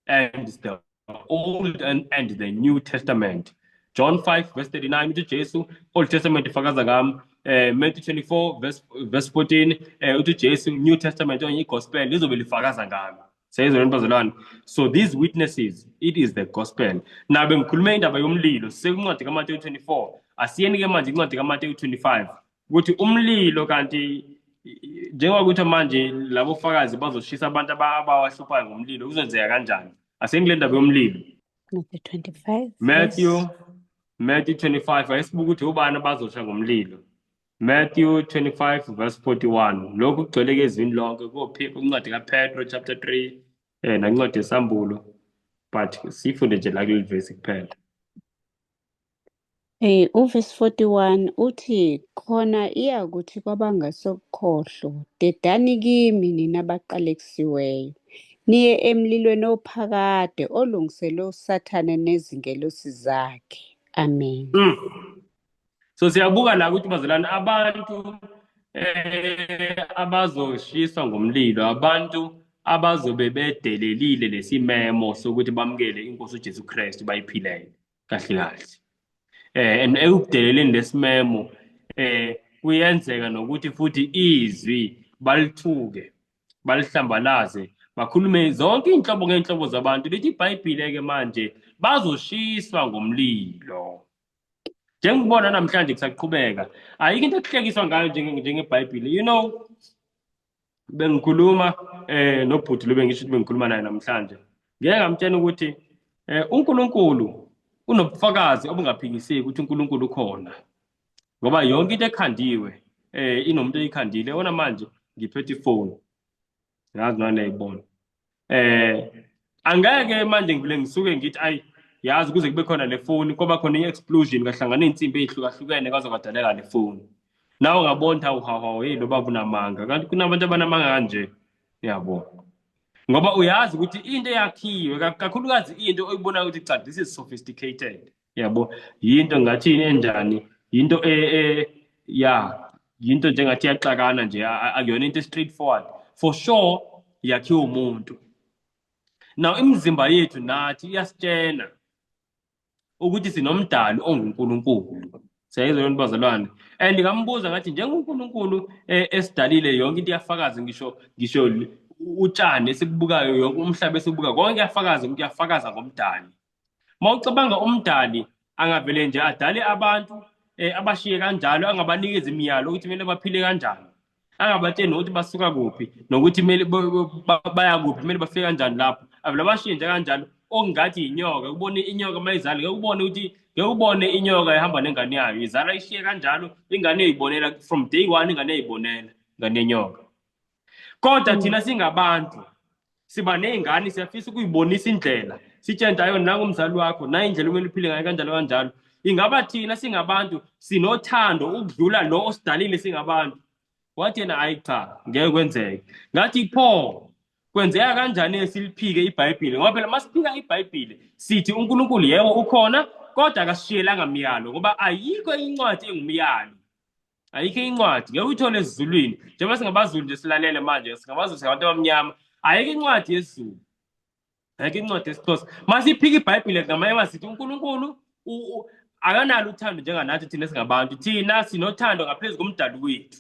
and the Old and the New Testament. John 5 verse 39 uthi Jesu, "Old Testament ifakaza ngami." Matthew 24 verse 14 uthi Jesu, "New Testament okanye igospel lizobe lifakaza ngami." Siyayizwa lento, bazalwane? So these witnesses, it is the gospel. Nabe ngikhulume indaba yomlilo sekuncwadi kaMateyu 24. Asiyeni ke manje incwadi kaMateyu 25, ukuthi umlilo kanti njengoba kuthi manje labo fakazi bazoshisa abantu abawahluphayo ngomlilo, kuzenzeka kanjani? Asiyeni kule ndaba yomlilo. Matthew 25. Matthew Verse Matthew 25, ayisibuka ukuthi ubani abazosha ngomlilo. Matthew 25 verse 41. Lokhu kugcwele ke ezwini lonke kuncwadi kaPetro chapter 3 nancwadi yeSambulo, but sifunde nje la kuleli verse kuphela. Uverse 41 uthi, "Khona iyakuthi kwabangasokhohlo, 'Dedani kimi nina abaqalekisiweyo, niye emlilweni ophakade olungiselwe uSathane nezingelosi zakhe.'" Amen. So siyabuka la ukuthi, bazalwane, abantu abazoshiswa ngomlilo, abantu abazobe bedelelile lesimemo sokuthi bamukele inkosi uJesu Kristu, bayiphilele kahle kahle. And ekudeleleni lesimemo kuyenzeka nokuthi futhi izwi balithuke, balihlambalaze, bakhulume zonke inhlobo ngeenhlobo zabantu. Lithi iBhayibhile ke manje bazoshiswa ngomlilo. Njengibona namhlanje kusaqhubeka, ayikho into ekuhlekiswa ngayo njengeBhayibheli. Bengikhuluma nobhuti lo, bengisho ukuthi bengikhuluma naye namhlanje, ngeke ngamtshela ukuthi uNkulunkulu unobufakazi obungaphikiseki ukuthi uNkulunkulu ukhona, ngoba yonke into ekhandiwe inomuntu oyikhandile. Yona manje ngiphethe ifoni, ngazi nani niyayibona. Angeke manje ngivule ngisuke ngithi, "Ayi, yazi, kuze kube khona le foni kwaba khona i-explosion, kahlangana iy'nsimbi ey'hlukahlukene, kwaze kwadaleka le foni." Nawe ungabona ukuthi, "Hawu, hawu, hawu, hey, lo baba unamanga." Kanti kunabantu abanamanga kanje, yabo, ngoba uyazi ukuthi into eyakhiwe, kakhulukazi into oyibonayo ukuthi cha, this is sophisticated, yabo, yinto ngathini enjani, yinto ya. Yinto njengathi iyaxakana nje, akuyona into straightforward. For sure yakhiwe umuntu. Now imizimba yethu nathi iyasitshela ukuthi sinomdali onguNkulunkulu. Siyayizwa yona, bazalwane? And ngambuza ngathi, njengoNkulunkulu esidalile, yonke into iyafakaza, ngisho utshani esikubukayo, yonke umhlaba esibuka, konke kuyafakaza ukuthi kuyafakaza ngomdali. Mawucabanga, umdali angavele nje adale abantu, abashiye kanjalo, angabanikeza imiyalo ukuthi kumele baphile kanjani, angabatsheli nokuthi basuka kuphi nokuthi kumele baya kuphi, kumele bafike kanjani lapho, avele abashiye nje kanjalo, okungathi inyoka. Ubone inyoka mayizala, ngeke ubone ukuthi, ngeke ubone inyoka ihamba nengane yayo, izala ishiye kanjalo, ingane uyibonela from day one, ingane uyibonela, ingane yenyoka. Kodwa thina singabantu siba ney'ngane, siyafisa ukuyibonisa indlela, sitshente, ayo, nangu umzali wakho, nayo indlela okumele uphile ngayo, kanjalo kanjalo. Ingaba thina singabantu sinothando ukudlula lo osidalile singabantu? Wathi yena, hayi cha, ngeke kwenzeke. Ngathi, pho kwenzeka kanjani siliphike iBhayibheli? Ngoba phela masiphika iBhayibheli sithi uNkulunkulu yebo ukhona, kodwa akasishiyelanga myalo, ngoba ayikho incwadi engumyalo, ayikho incwadi, ngeke uyithole esiZulwini. Njengoba singabaZulu nje, silalele manje, singabaZulu, singabantu abamnyama, ayikho incwadi yesiZulu, ayikho incwadi yesiXhosa. Masiphika iBhayibhile ngamanye amazwi sithi uNkulunkulu akanalo uthando njenganathi thina singabantu. Thina sinothando ngaphezu komdali wethu,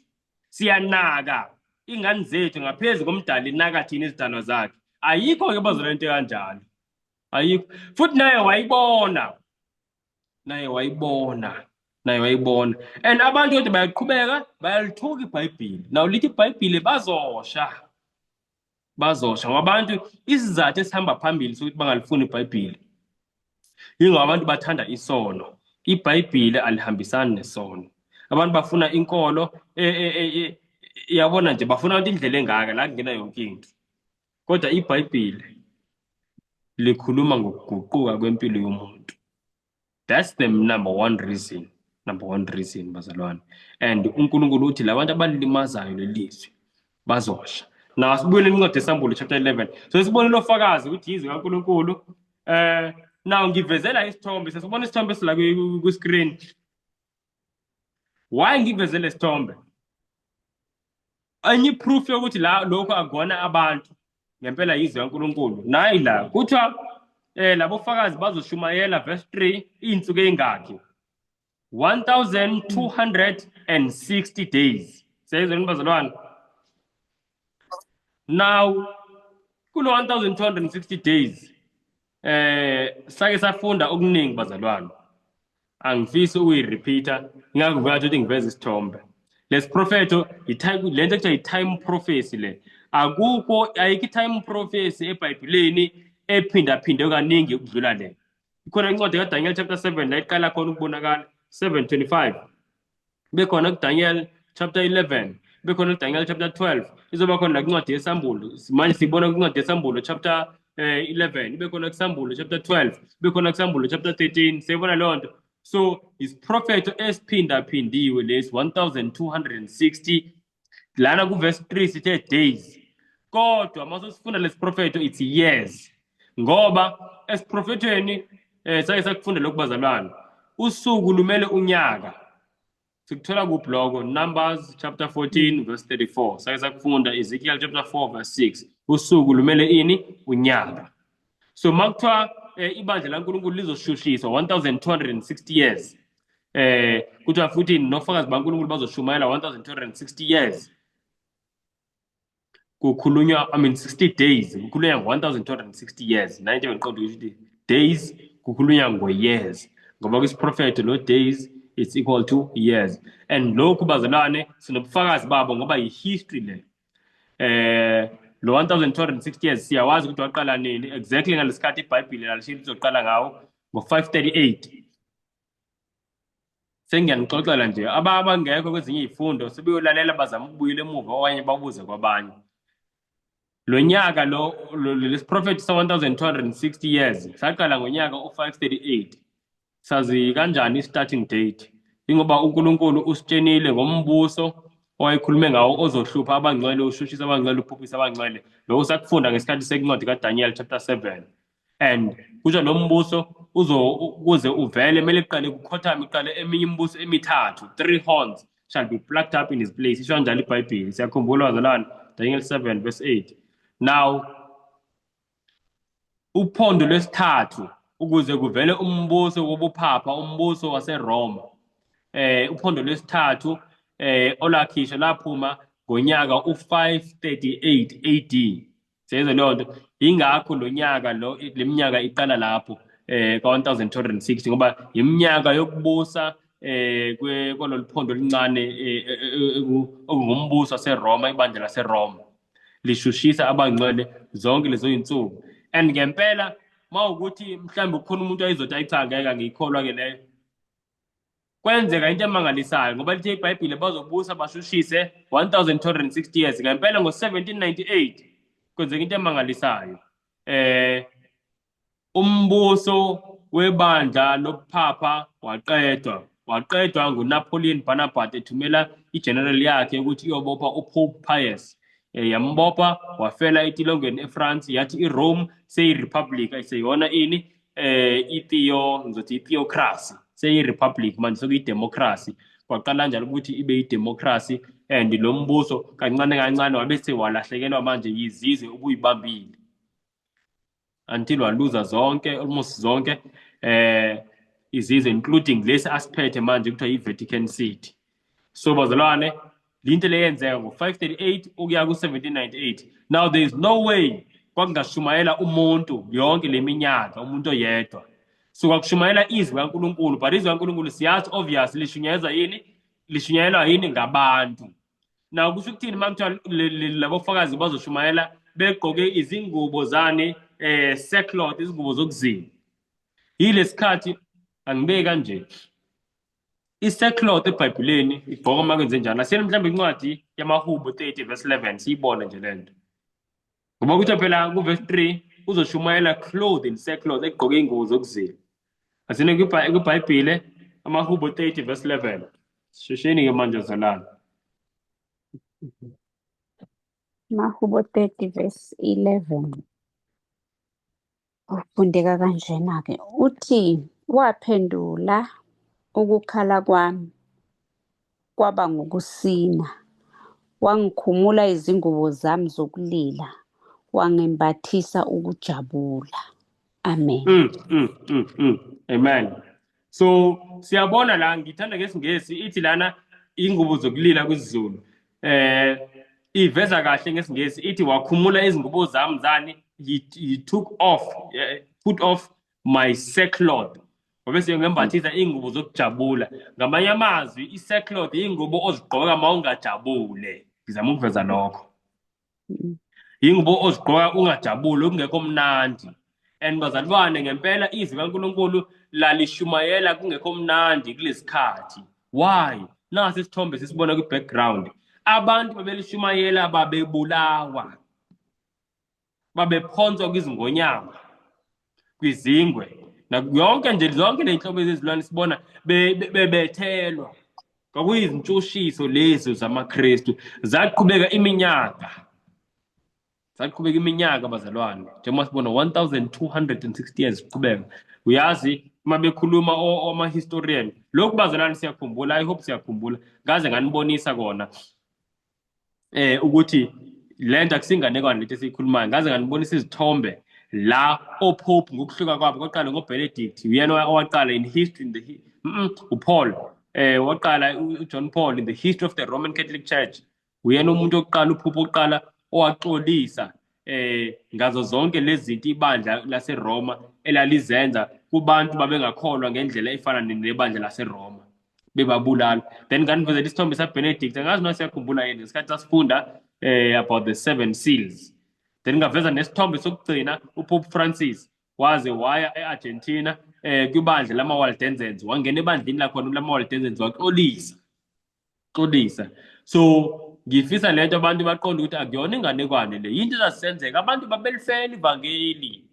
siyanaka ingane zethu ngaphezu komdali naka thina izidalwa zakhe. Ayikho-ke, bazalwane, into kanjalo ayikho. Futhi naye wayibona, naye wayibona, naye wayibona. And abantu kodwa bayaqhubeka bayalithuka iBhayibheli. Naw lithi iBhayibheli bazosha, bazosha, ngoba abantu, isizathu esihamba phambili sokuthi bangalifuni iBhayibheli yingoba abantu bathanda isono. IBhayibheli alihambisani nesono. Abantu bafuna inkolo yabona nje, bafuna abantu indlela engaka la kungena yonke into, kodwa iBhayibheli likhuluma ngokuguquka kwempilo yomuntu. That's the number one reason, number one reason, bazalwane. And uNkulunkulu uthi labantu abalilimazayo lelizwi bazosha. Now sibuyele incwadi yeSambulo chapter 11. So sibone lo fakazi ukuthi izwi kaNkulunkulu. Now ngivezela isithombe, sesibona isithombe sila ku screen. Why ngivezele isithombe? Enye proof yokuthi la lokho akubona abantu ngempela, yizwi kaNkulunkulu. Nayi la kuthiwa labo fakazi bazoshumayela, verse 3, iy'nsuku ey'ngakhi? 1260 days. Siyayizwa, bazalwane? Now kulo 1260 days sake safunda okuningi, bazalwane, angifisi ukuyi-repeat-a, ngakuvela ukuthi ngiveze isithombe lesiprofetho. Le nto ekuthiwa i-time prophecy le, akukho, ayikho i-time prophecy eBhayibhelini ephindaphindwe kaningi ukudlula le. Ikhona incwadi kaDaniel chapter 7 la iqala khona ukubonakala, 7:25, bekhona kuDaniel chapter 11, bekhona kuDaniel chapter 12, izoba khona la kuncwadi yeSambulo. Manje sibona kwincwadi yeSambulo chapter 11, ibe khona kuSambulo chapter 12, ibe khona kuSambulo chapter 13. Siyibona leyo nto. So isiprofetho esiphindaphindiwe lesi, 1260. Lana kuverse 3 sithe days, kodwa mase sifunda lesiprofetho it's years, ngoba esiprofethweni sake sakufunda lokhu, bazalwane, usuku lumele unyaka. Sikuthola kuphi lokho? Numbers chapter 14 verse 34, sake sakufunda. Ezekiel chapter 4 verse 6, usuku lumele ini? Unyaka. So makuthiwa ibandla laNkulunkulu lizoshushiswa 1260 years, kuthiwa futhi nofakazi baNkulunkulu bazoshumayela 1260 years, kukhulunywa, I mean 60 days, kukhulunywa ngo-1260 years. 90 ngiqonda ukuthi days, kukhulunywa ngo-years, ngoba kwisiprofetho lo days it's equal to years. And lokhu, bazalwane, sinobufakazi babo ngoba yi-history le. Lo 1260 years siyawazi ukuthi waqala nini exactly, ngalesikhathi iBhayibheli lalisho lizoqala ngawo, ngo-538. Sengiyanixoxela nje, abangekho kwezinye iy'fundo sebeyolalela, bazama ukubuyela emuva okanye babuze kwabanye. Lo nyaka lo, lesiprofethi sa-1260 years saqala ngonyaka u-538. Sazi kanjani i-starting date? Ingoba uNkulunkulu usitshenile ngombuso owayekhulume ngawo ozohlupha abangcwele, ushushisa abangcwele, uphuphisa abangcwele. Lokho sakufunda ngesikhathi sencwadi kaDaniel chapter 7. And kusho lo mbuso uzo ukuze uvele kumele kuqale kukhothame, iqale eminye imibuso emithathu, three horns. shall be plucked up in his place. Isho kanjalo iBhayibheli. Siyakhumbula bazalwane, Daniel 7 verse 8. Now uphondo lwesithathu ukuze kuvele umbuso wobuphapha, umbuso waseRoma. Uphondo lwesithathu olakhishwa laphuma ngonyaka u538 AD. Siyezwa leyo nto. Ingakho lo nyaka lo leminyaka iqala lapho ka-1260, ngoba iminyaka yokubusa kwalolu phondo oluncane okungumbuso waseRoma, ibandla laseRoma lishushisa abangcwele zonke lezo zinsuku. And ngempela mawukuthi mhlawumbe kukhona umuntu ayizothi ayi cha, ngeke ngiyikholwa ke leyo, kwenzeka into emangalisayo ngoba lithe iBhayibheli bazobusa bashushise 1260 years. Ngempela ngo-1798 kwenzeka into emangalisayo, umbuso webandla lobuphapha waqedwa nguNapoleon Bonaparte ethumela igeneral yakhe ukuthi iyobopha uPope Pius. Yambopha wafela etilongweni eFrance, yathi iRome seyi-republic, ayiseyona ini itheo, ngizothi i-theocracy, seyi-republic manje, sekuyi-democracy. Kwaqala kanjalo ukuthi ibe yi-democracy, and lo mbuso kancane kancane wabe sewalahlekelwa manje yizizwe ubuyibambile until waluza zonke, almost zonke izizwe, including lesi asiphethe manje kuthiwa i-Vatican City. So bazalwane, linto leyenzeka ngo-538 ukuya ku-1798. Now there is no way kwakungashumayela umuntu yonke le minyaka, umuntu oyedwa. So kwakushumayela izwi kaNkulunkulu, but izwi kaNkulunkulu siyazi obviously lishunyayezwa yini, lishunyayelwa yini? Ngabantu. Now kusho ukuthini uma kuthiwa labo fakazi bazoshumayela begqoke izingubo zani, sackcloth, izingubo zokuzila? Yilesikhathi angibeki kanje, i-sackcloth eBhayibhelini igqoka uma kwenze njani? Asiyeni mhlawumbe incwadi yamaHubo 30 verse 11, siyibone nje lento, ngoba kuthiwa phela ku-verse 3 uzoshumayela clothed in sackcloth, egqoke ingubo zokuzila. Asine kwiBhayibhile, amaHubo 30 verse 11. Shesheni-ke manje zalana. Mahubo 30 verse 11. Ufundeka kanjena-ke, uthi waphendula ukukhala kwami kwaba ngukusina, wangikhumula izingubo zami zokulila, wangembathisa ukujabula. Amen. Amen. So siyabona la, ngithanda ngesiNgesi ithi lana ingubo zokulila kwisiZulu. Iveza kahle ngesiNgesi, ithi wakhumula izingubo zami zani, he took off, put off my sackcloth. Wabe ngembathisa ingubo zokujabula. Ngamanye amazwi, i-sackcloth ingubo ozigqoka mawungajabule. Ngizama ukuveza lokho. Ingubo ozigqoka ungajabuli, kungekho mnandi. And bazalwane, ngempela izwi kaNkulunkulu lalishumayela kungekho mnandi kulesikhathi. Why? Nasi isithombe sisibona kwi-background. Abantu babelishumayela babebulawa, babephonswa kwizingonyama, kwizingwe, yonke nje, zonke ley'nhlobo zezilwane sibona bebethelwa. Kwakuyizintshutshiso lezo zamaKristu, zaqhubeka iminyaka, zaqhubeka iminyaka bazalwane, njengoba sibona 1260 years ziqhubeka. Uyazi uma bekhuluma ama-historian lokhu bazalwane, siyakhumbula, I hope siyakhumbula, ngaze nganibonisa kona ukuthi lento akusinganekwane lento esiyikhulumayo. Ngaze nganibonisa izithombe la oPope ngokuhluka kwabo, kwaqala ngoBenedict, uyena owaqala in history in the uPaul, waqala uJohn Paul in the history of the Roman Catholic Church, uyena umuntu oqala, uPope oqala owaxolisa ngazo zonke lezi zinto ibandla laseRoma elalizenza kubantu babengakholwa ngendlela efana nebandla laseRoma, bebabulala. Then nganivezela isithombe saBenedict, angazi noma siyakhumbula yini, ngesikhathi sasifunda about the seven seals. Then ngaveza nesithombe sokugcina, uPope Francis waze waya e-Argentina kwibandla lama-Waldensians, wangena ebandleni lakhona lama-Waldensians, waxolisa xolisa. So ngifisa lento abantu baqonde ukuthi akuyona inganekwane le, yinto ezasenzeka. Abantu babelifela ivangeli,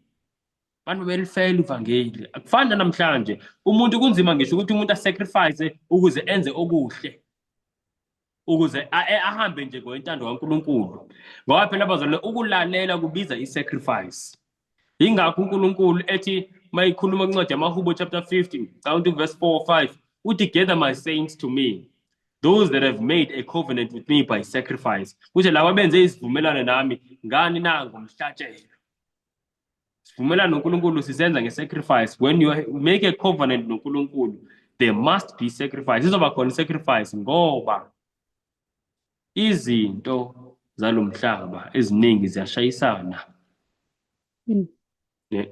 abantu babelifela ivangeli. Akufani namhlanje, umuntu kunzima ngisho ukuthi umuntu asacrifice ukuze enze okuhle, ukuze ahambe nje ngokwentando kaNkulunkulu, ngoba phela bazalwane, ukulalela kubiza i-sacrifice. Ingakho uNkulunkulu ethi mayikhuluma kwincwadi yamaHubo chapter 50, count verse 4 or 5, uthi, "Gather my saints to me." Those that have made a covenant with me by sacrifice. Kusho laba benze isivumelwano nami ngani na? Ngomhlatshelo. Sivumelwano noNkulunkulu sisenza nge-sacrifice. When you make a covenant noNkulunkulu, there must be sacrifice. Izoba khona sacrifice ngoba izinto zalomhlaba eziningi ziyashayisana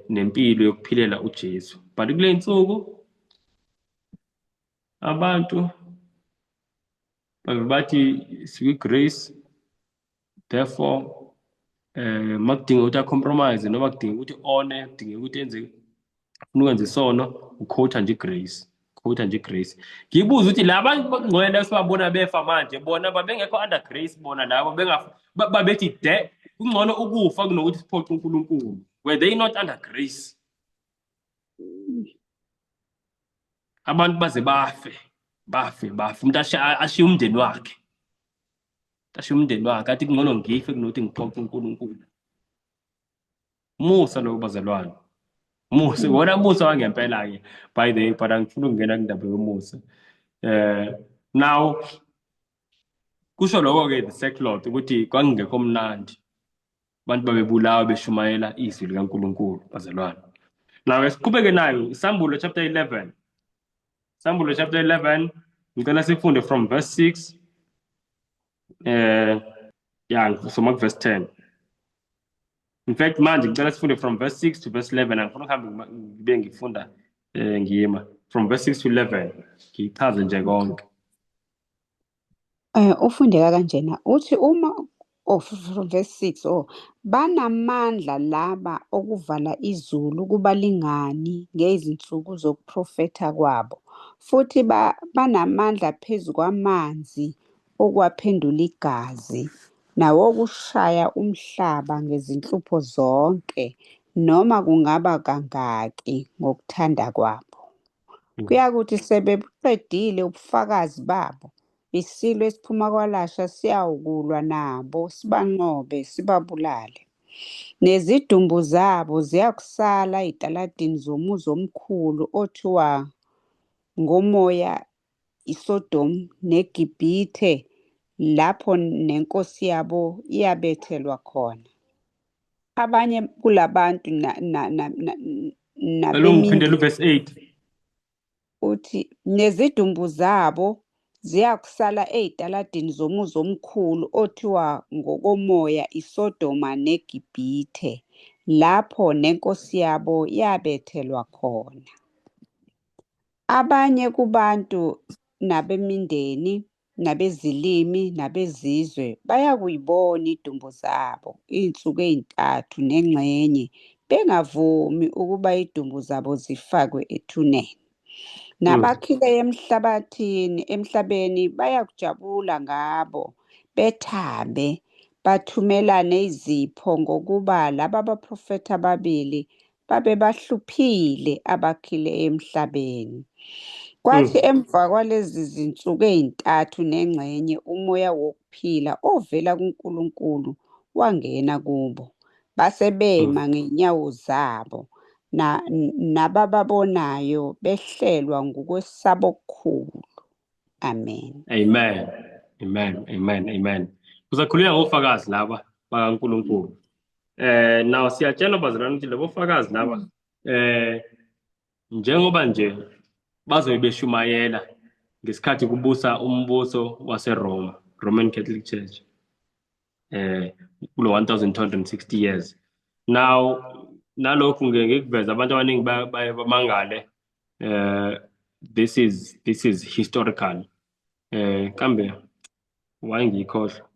nempilo yokuphilela uJesu. But kule nsuku abantu bathi sikwi-grace, therefore makudinga ukuthi a-compromise noma kudinga ukuthi one, kudinga ukuthi enze, ufuna ukwenza isono, u-quote nje i-grace, quote nje i-grace. Ngibuza ukuthi laba ngcwele esibabona befa manje, bona babengekho under grace? Bona labo babethi de kungcono ukufa kunokuthi siphoxe uNkulunkulu. Were they not under grace? Abantu baze bafe, bafe, bafe, umuntu ashiye umndeni wakhe, ashiye umndeni wakhe, athi kungcono ngife kunokuthi ngiphoxe uNkulunkulu. Musa lo, bazalwane, musa wona, musa wangempela-ke, by the way, but angifuni ukungena kundaba yomusa. Now kusho lokho-ke the sackcloth ukuthi kwakungekho mnandi, abantu babebulawa beshumayela izwi likaNkulunkulu, bazalwane. Now siqhubeke nayo Isambulo chapter 11. Isambulo chapter 11, ngicela sifunde from verse 6, yeah, soma ku verse 10. In fact, manje ngicela sifunde from verse 6 to verse 11. Angifuna ukuhambe ngibe ngifunda ngiyima from verse 6 to 11, ngichaze nje konke. Ufundeka kanjena, uthi uma, oh, from verse 6, oh, banamandla laba okuvala izulu kubalingani ngezinsuku zokuprofetha kwabo, futhi banamandla phezu kwamanzi okuwaphendula igazi, nawokushaya umhlaba ngezinhlupho zonke, noma kungaba kangaki ngokuthanda kwabo. Kuyakuthi sebebuqedile ubufakazi babo, isilo esiphuma kwalasha siyawukulwa nabo, sibanqobe, sibabulale. Nezidumbu zabo ziyakusala ey'taladini zomuzi omkhulu othiwa ngomoya iSodomu neGibhithe, lapho nenkosi yabo iyabethelwa khona. Abanye kulabantu Alo, ngiphindela uverse 8. Uthi nezidumbu zabo ziyakusala ey'taladini zomuzi omkhulu othiwa ngokomoya iSodoma neGibhithe, lapho nenkosi yabo yabethelwa khona. Abanye kubantu nabemindeni nabezilimi nabezizwe bayakuyibona idumbu zabo iy'nsuku ey'ntathu nengxenye, bengavumi ukuba idumbu zabo zifakwe ethuneni. Nabakhile emhlabathini emhlabeni bayakujabula ngabo, bethabe, bathumelane izipho, ngokuba laba baprofethi ababili babebahluphile abakhile emhlabeni. Kwathi emva kwalezi zinsuku ey'ntathu nengxenye umoya wokuphila ovela kuNkulunkulu wangena kubo. Base bema ngey'nyawo zabo, nabababonayo behlelwa ngukwesaba okukhulu. Amen. Amen. Amen. Amen. Amen. Kuzakhulunywa ngofakazi laba bakaNkulunkulu. Now siyatshelwa, bazalwane, ukuthi labo fakazi laba njengoba nje bazobe beshumayela ngesikhathi kubusa umbuso waseRoma, Roman Catholic Church, kulo 1260 years. Now nalokhu ngeke ngikuveza, abantu abaningi baye bamangale. This is historical. Kambe why ngiyikhohlwa?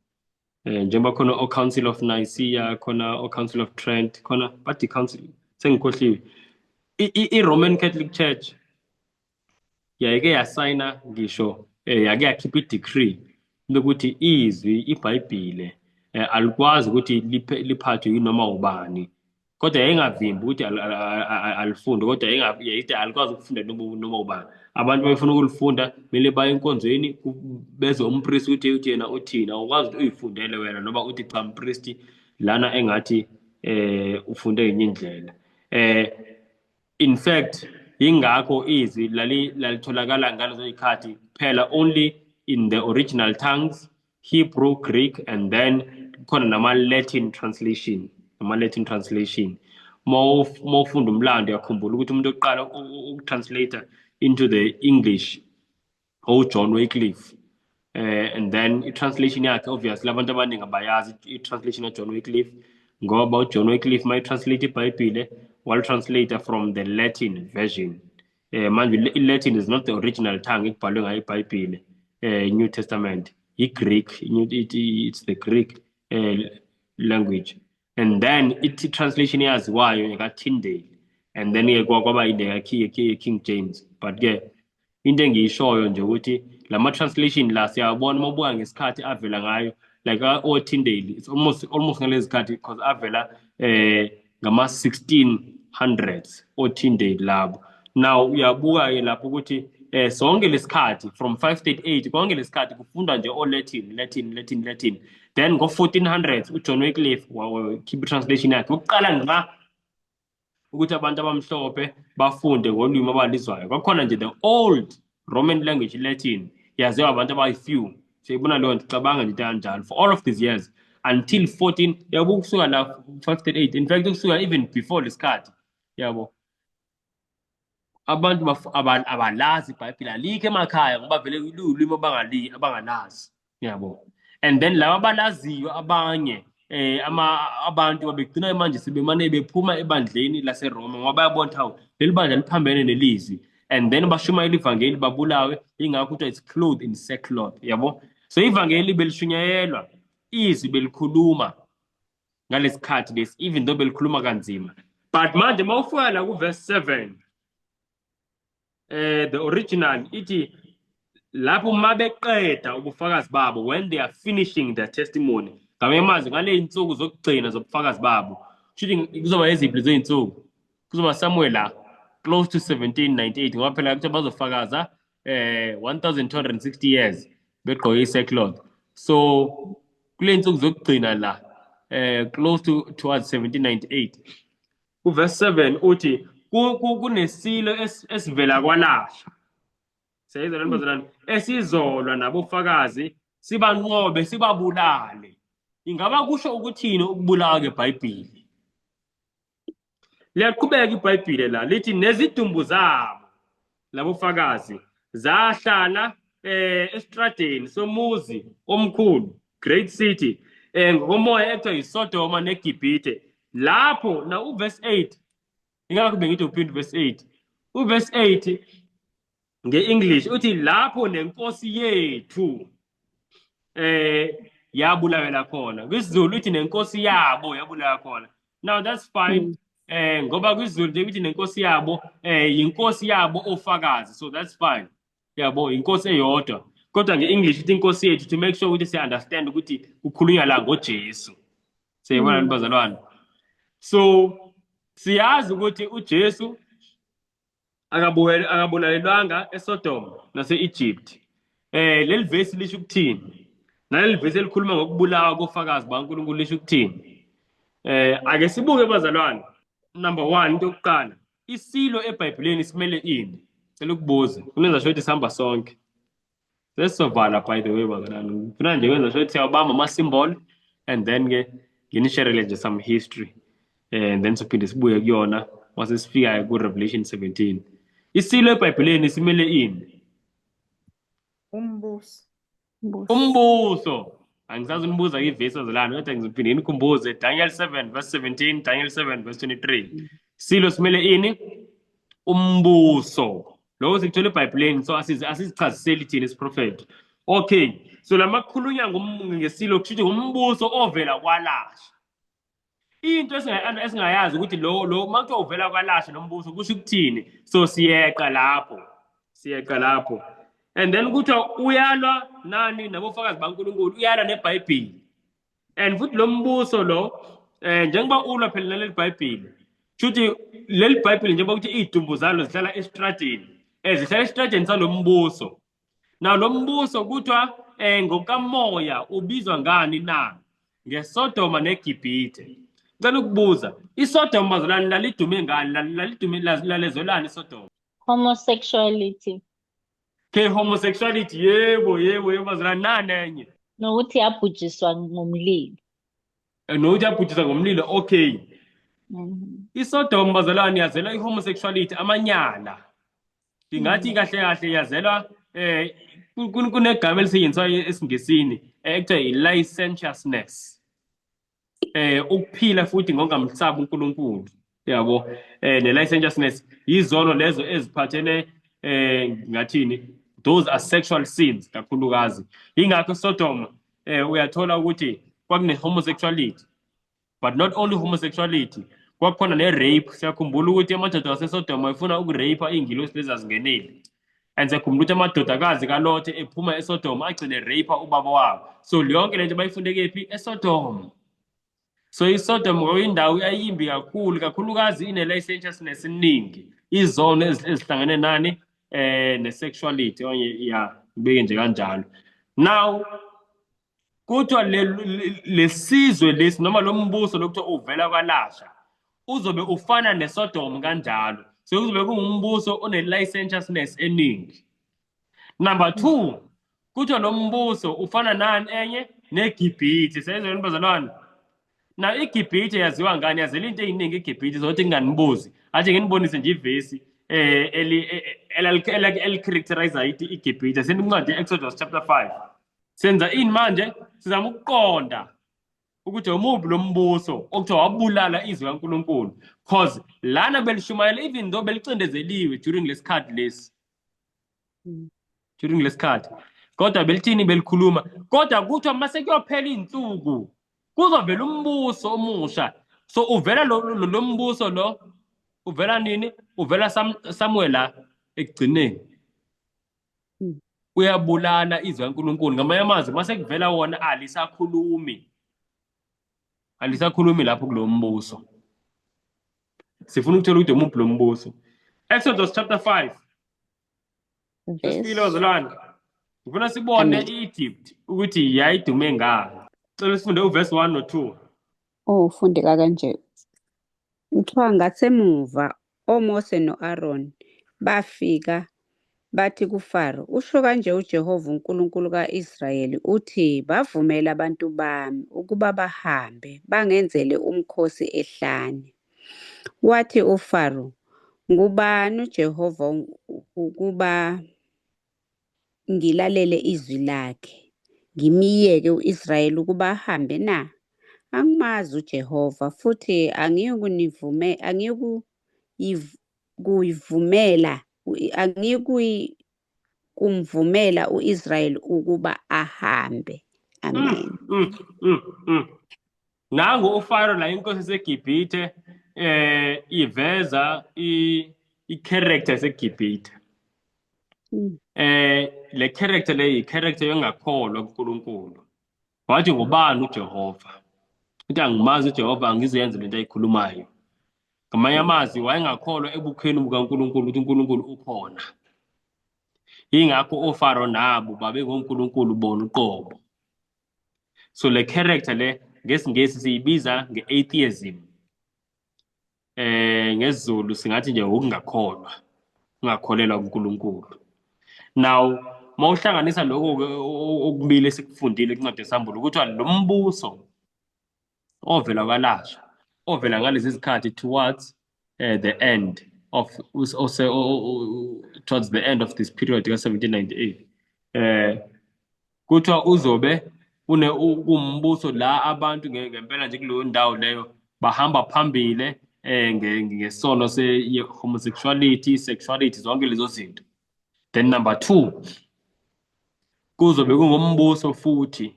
Njengoba khona o-Council of Nicaea, khona o-Council of Trent, khona bathi council, sengikhohliwe. I-Roman Catholic Church yayike yasayina ngisho yake yakhipha i-decree lokuthi izwi iBhayibhile alikwazi ukuthi liphathwe yinoma ubani, kodwa yayingavimbi ukuthi alifunde, kodwa yayithi alikwazi ukufunda noma ubani. Abantu befuna ukulifunda kumele baye enkonzweni, bezwe umpristi ukuthi yena uthini. Awukwazi ukuthi uyifundele wena noma uthi cha, mpristi, lana engathi ufunde ngenye indlela. In fact, ingakho izwi lalitholakala ngalezo zikhathi kuphela, only. in the original tongues, Hebrew, Greek, and then khona nama-Latin translation, nama-Latin translation. Uma ufunda umlando, uyakhumbula ukuthi umuntu oqala ukutranslate into the English uJohn Wycliffe. And then i-translation yakhe, obviously abantu abaningi abayazi i-translation kaJohn Wycliffe, ngoba uJohn Wycliffe mayi-translate iBhayibhile, wali-translate from the Latin version. Manje i-Latin is not the original tongue ekubhalwe ngayo iBhayibhile, New Testament. I-Greek, it's the Greek language. And then i-translation eyaziwayo eka-Tyndale, and then ke kwaba ile King James. But ke into engiyishoyo nje ukuthi lama translation la siyabona, uma ubuka ngesikhathi avela ngayo, like o-Tyndale, it's almost ngalezi khathi, because avela ngama 1600s o-Tyndale labo. Now uyabuka ke lapho ukuthi sonke lesikhathi from 538, konke lesikhathi kufundwa nje o-Latin, Latin, Latin, Latin. Then ngo-1400s uJohn Wycliffe wakhipha i-translation yakhe ukuqala ngqa ukuthi abantu abamhlophe bafunde ngolwimi abalizwayo. Kwakhona nje the old Roman language, Latin, yaziwa abantu abayi-few. Siyayibona leyo nto. Cabanga nje into kanjalo for all of these years until 14, yabo, ukusuka la 538, in fact ukusuka even before lesikhathi, yabo, abantu abalazi iBhayibheli, alikho emakhaya ngoba vele lulwimi abangalazi, yabo. And then laba abalaziyo abanye, ama abantu babegcina manje sebemane bephuma ebandleni laseRoma ngoba bayabona ukuthi, hawu, leli bandla liphambene nelizwi, and then bashumayela ivangeli, babulawe. Ingakho kuthiwa it's clothed in sackcloth, yabo. So ivangeli belishunyayelwa, izwi belikhuluma ngalesikhathi lesi, even though belikhuluma kanzima. But manje mawufika la ku verse 7, the original ithi lapho mabeqeda ubufakazi babo, when they are finishing their testimony, ngamanye amazwi ngale insuku zokugcina zobufakazi babo. Kushuthi kuzoba eziphi lezo zinsuku? Kuzoba somewhere la close to 1798, ngoba phela kuthiwa bazofakaza 1260 years begqoke i-sackcloth. So kule nsuku zokugcina la, close to towards 1798. Uverse 7 uthi kunesilo esivela kwalasha, siyayizwa lento bazalwane, esizolwa nabofakazi, sibanqobe, sibabulale. Ingaba kusho ukuthini ukubulawa kweBhayibheli? Liyaqhubeka iBhayibhile la, lithi nezidumbu zabo labofakazi zahlala estradeni somuzi omkhulu, great city, ngokomoya ekuthiwa yiSodoma neGibhithe lapho. Na uverse 8, ingakho bengithi uphinde uverse 8. Uverse 8 nge-English uthi lapho nenkosi yethu yabulawela khona. KwisiZulu uthi nenkosi yabo yabulawa khona. Now that's fine, ngoba kwiZulu nje kuthi nenkosi yabo, inkosi yabo ofakazi, so that's fine, yabo, inkosi eyodwa. Kodwa nge-English ithi inkosi yethu, to make sure ukuthi siya understand ukuthi kukhulunywa la ngoJesu. Siyibona, bazalwane? So siyazi ukuthi uJesu akabulalelwanga eSodom nase-Egypt. Leli vesi lisho ukuthini? Naleli vesi elikhuluma ngokubulawa kofakazi baNkulunkulu lisho ukuthini? Ake sibuke, bazalwane. Number 1, into yokuqala, isilo eBhayibhelini simele ini? Cela ukubuza. Kunenza sho ukuthi sihamba sonke. Sesizovala, by the way, bazalwane. Ngifuna nje kwenza sho ukuthi siyawabamba ama-symbol and then ke nginisharele nje some history. And then sophinde sibuye kuyona mase sifika ku Revelation 17. Isilo eBhayibhelini simele ini? Umbuso. Umbuso. Angisazi unibuza ivesi azalwane, kodwa ngizophinde nginikhumbuze Daniel 7 verse 17, Daniel 7 verse 23. Silo simele ini? Umbuso. Lokho sikuthola eBhayibhelini, so asizichaziseli thina isiprofetho. Okay, so lamakhulunywa ngesilo kusho ukuthi umbuso ovela kwalasha. Into esingayazi ukuthi lo makuthiwa uvela kwalasha lo mbuso kusho ukuthini. So siyeqa lapho. Siyeqa lapho. And then kuthiwa uyalwa nani? Nabofakazi baNkulunkulu, uyalwa neBhayibheli. And futhi lo mbuso lo, njengoba ulwa phela naleli Bhayibheli, kushuthi leli Bhayibheli, njengoba kuthi izidumbu zalo zihlala estradeni, zihlala estradeni salo mbuso. Now lo mbuso kuthiwa ngokamoya ubizwa ngani na? NgeSodoma neGibhithe. Ngicela ukubuza, iSodoma, bazalwane, lalidume ngani? Lalidume lalezolani iSodoma? Homosexuality. Okay, homosexuality, yebo, yebo, yebo, bazalwane, nani enye? Nokuthi yabhujiswa ngomlilo. Nokuthi yabhujiswa ngomlilo, okay. ISodom, bazalwane, yazelwa i-homosexuality, amanyala. Ngingathi kahle kahle yazelwa kunegama elisetshenziswa esiNgisini ekuthiwa i-licentiousness. Ukuphila futhi ngokungamsabi uNkulunkulu, yabo, ne-licentiousness yizono lezo eziphathene, ngathini, those are sexual sins kakhulukazi. Ingakho Sodom uyathola ukuthi kwakune homosexuality, but not only homosexuality, kwakukhona ne-rape. Siyakhumbula ukuthi amadoda aseSodom ayefuna uku-rape iy'ngilosi lezi azingenile, and siyakhumbula ukuthi amadodakazi kaLothe ephuma eSodom agcine rape ubaba wabo. So yonke lento bayifunde kephi? ESodom. So iSodom kwakuyindawo ayimbi kakhulu, kakhulukazi ine-licentiousness eningi, izono ezihlangene nani, ne-sexuality okanye, ya, ngibeke nje kanjalo. Now kuthiwa lesizwe lesi noma lo mbuso lokuthiwa uvela kwalasha uzobe ufana neSodom kanjalo. So kuzobe kungumbuso one-licentiousness eningi. Number 2, kuthiwa lo mbuso ufana nani enye? NeGibhithe. Siyezwa, bazalwane? Now iGibhithe yaziwa ngani? Yazela into eyiningi iGibhithe, zokuthi nginganibuzi, athi nginibonise nje ivesi eli-characterize iGibhithe. Senincwadi Exodus chapter 5. Senza ini manje? Sizama ukuqonda ukuthi umuphi lo mbuso okuthiwa wabulala izwi kaNkulunkulu, cause lana belishumayela even though belicindezeliwe during lesikhathi lesi, during lesikhathi, kodwa belithini? Belikhuluma. Kodwa kuthiwa mase kuyophela iy'nsuku kuzovela umbuso omusha. So uvela lo mbuso lo uvela nini? Uvela somewhere la ekugcineni. Uyabulala izwi kaNkulunkulu. Ngamanye amazwi, mase kuvela wona alisakhulumi, alisakhulumi lapho kulo mbuso. Sifuna ukuthola ukuthi umuphi lo mbuso. Exodus chapter 5. Sesifile, bazalwane. Ngifuna sibone Amen. i-Egypt ukuthi yayidume ngani. Cela sifunde uverse 1 no 2. Oh, ufundeka kanje. Kuthiwa ngasemuva oMose no-Aaron bafika bathi kuFaro, "Usho kanje uJehova uNkulunkulu ka-Israyeli uthi, bavumele abantu bami ukuba bahambe bangenzele umkhosi ehlane." Wathi uFaro, "Ngubani uJehova ukuba ngilalele izwi lakhe, ngimyeke u-Israyeli ukuba ahambe na? Angimazi uJehova futhi angiyikuyivumela angiyikukumvumela u-Israyeli ukuba ahambe." Amen. Nangu uFaro la, inkosi yaseGibhithe, iveza i-character yaseGibhithe. Le character le i-character yongakholwa kuNkulunkulu. Wathi, "Ngubani uJehova?" Uthi, "Angimazi uJehova, angizoyenza lento ayikhulumayo." Ngamanye amazwi, wayengakholwa ebukhweni bukaNkulunkulu, ukuthi uNkulunkulu ukhona. Yingakho oFaro nabo babengonkulunkulu bona uqobo. So le character le ngesiNgisi siyibiza nge-atheism. NgesiZulu singathi nje ukungakholwa, ungakholelwa kuNkulunkulu. Now mawuhlanganisa lokho okubili esikufundile kwincwadi yeSambulo, ukuthi lo mbuso ovela kwalasha, ovela ngalezi zikhathi towards the end of ose towards the end of this period ka-1798, kuthiwa uzobe une kumbuso la abantu ngempela nje kuleyo ndawo leyo bahamba phambili ngesono se homosexuality, sexuality, zonke lezo zinto. Then number 2, kuzobe kungumbuso futhi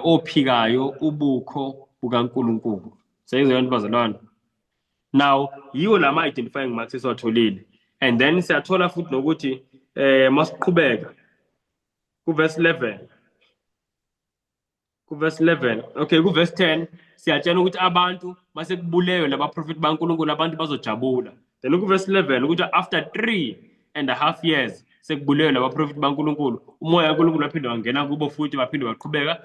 ophikayo ubukho bukaNkulunkulu. Seyizwe yonke, bazalwane? Now yiwo lama identifying marks esiwatholile, and then siyathola futhi nokuthi masiqhubeka ku verse 11, ku verse 11, okay, ku verse 10, siyatshela ukuthi abantu mase kubulewe labaprofeti baNkulunkulu, abantu bazojabula. Then ku verse 11 ukuthi after 3.5 years sekubulewe labaprofeti baNkulunkulu, umoya kaNkulunkulu waphinde wangena kubo futhi, baphinde baqhubeka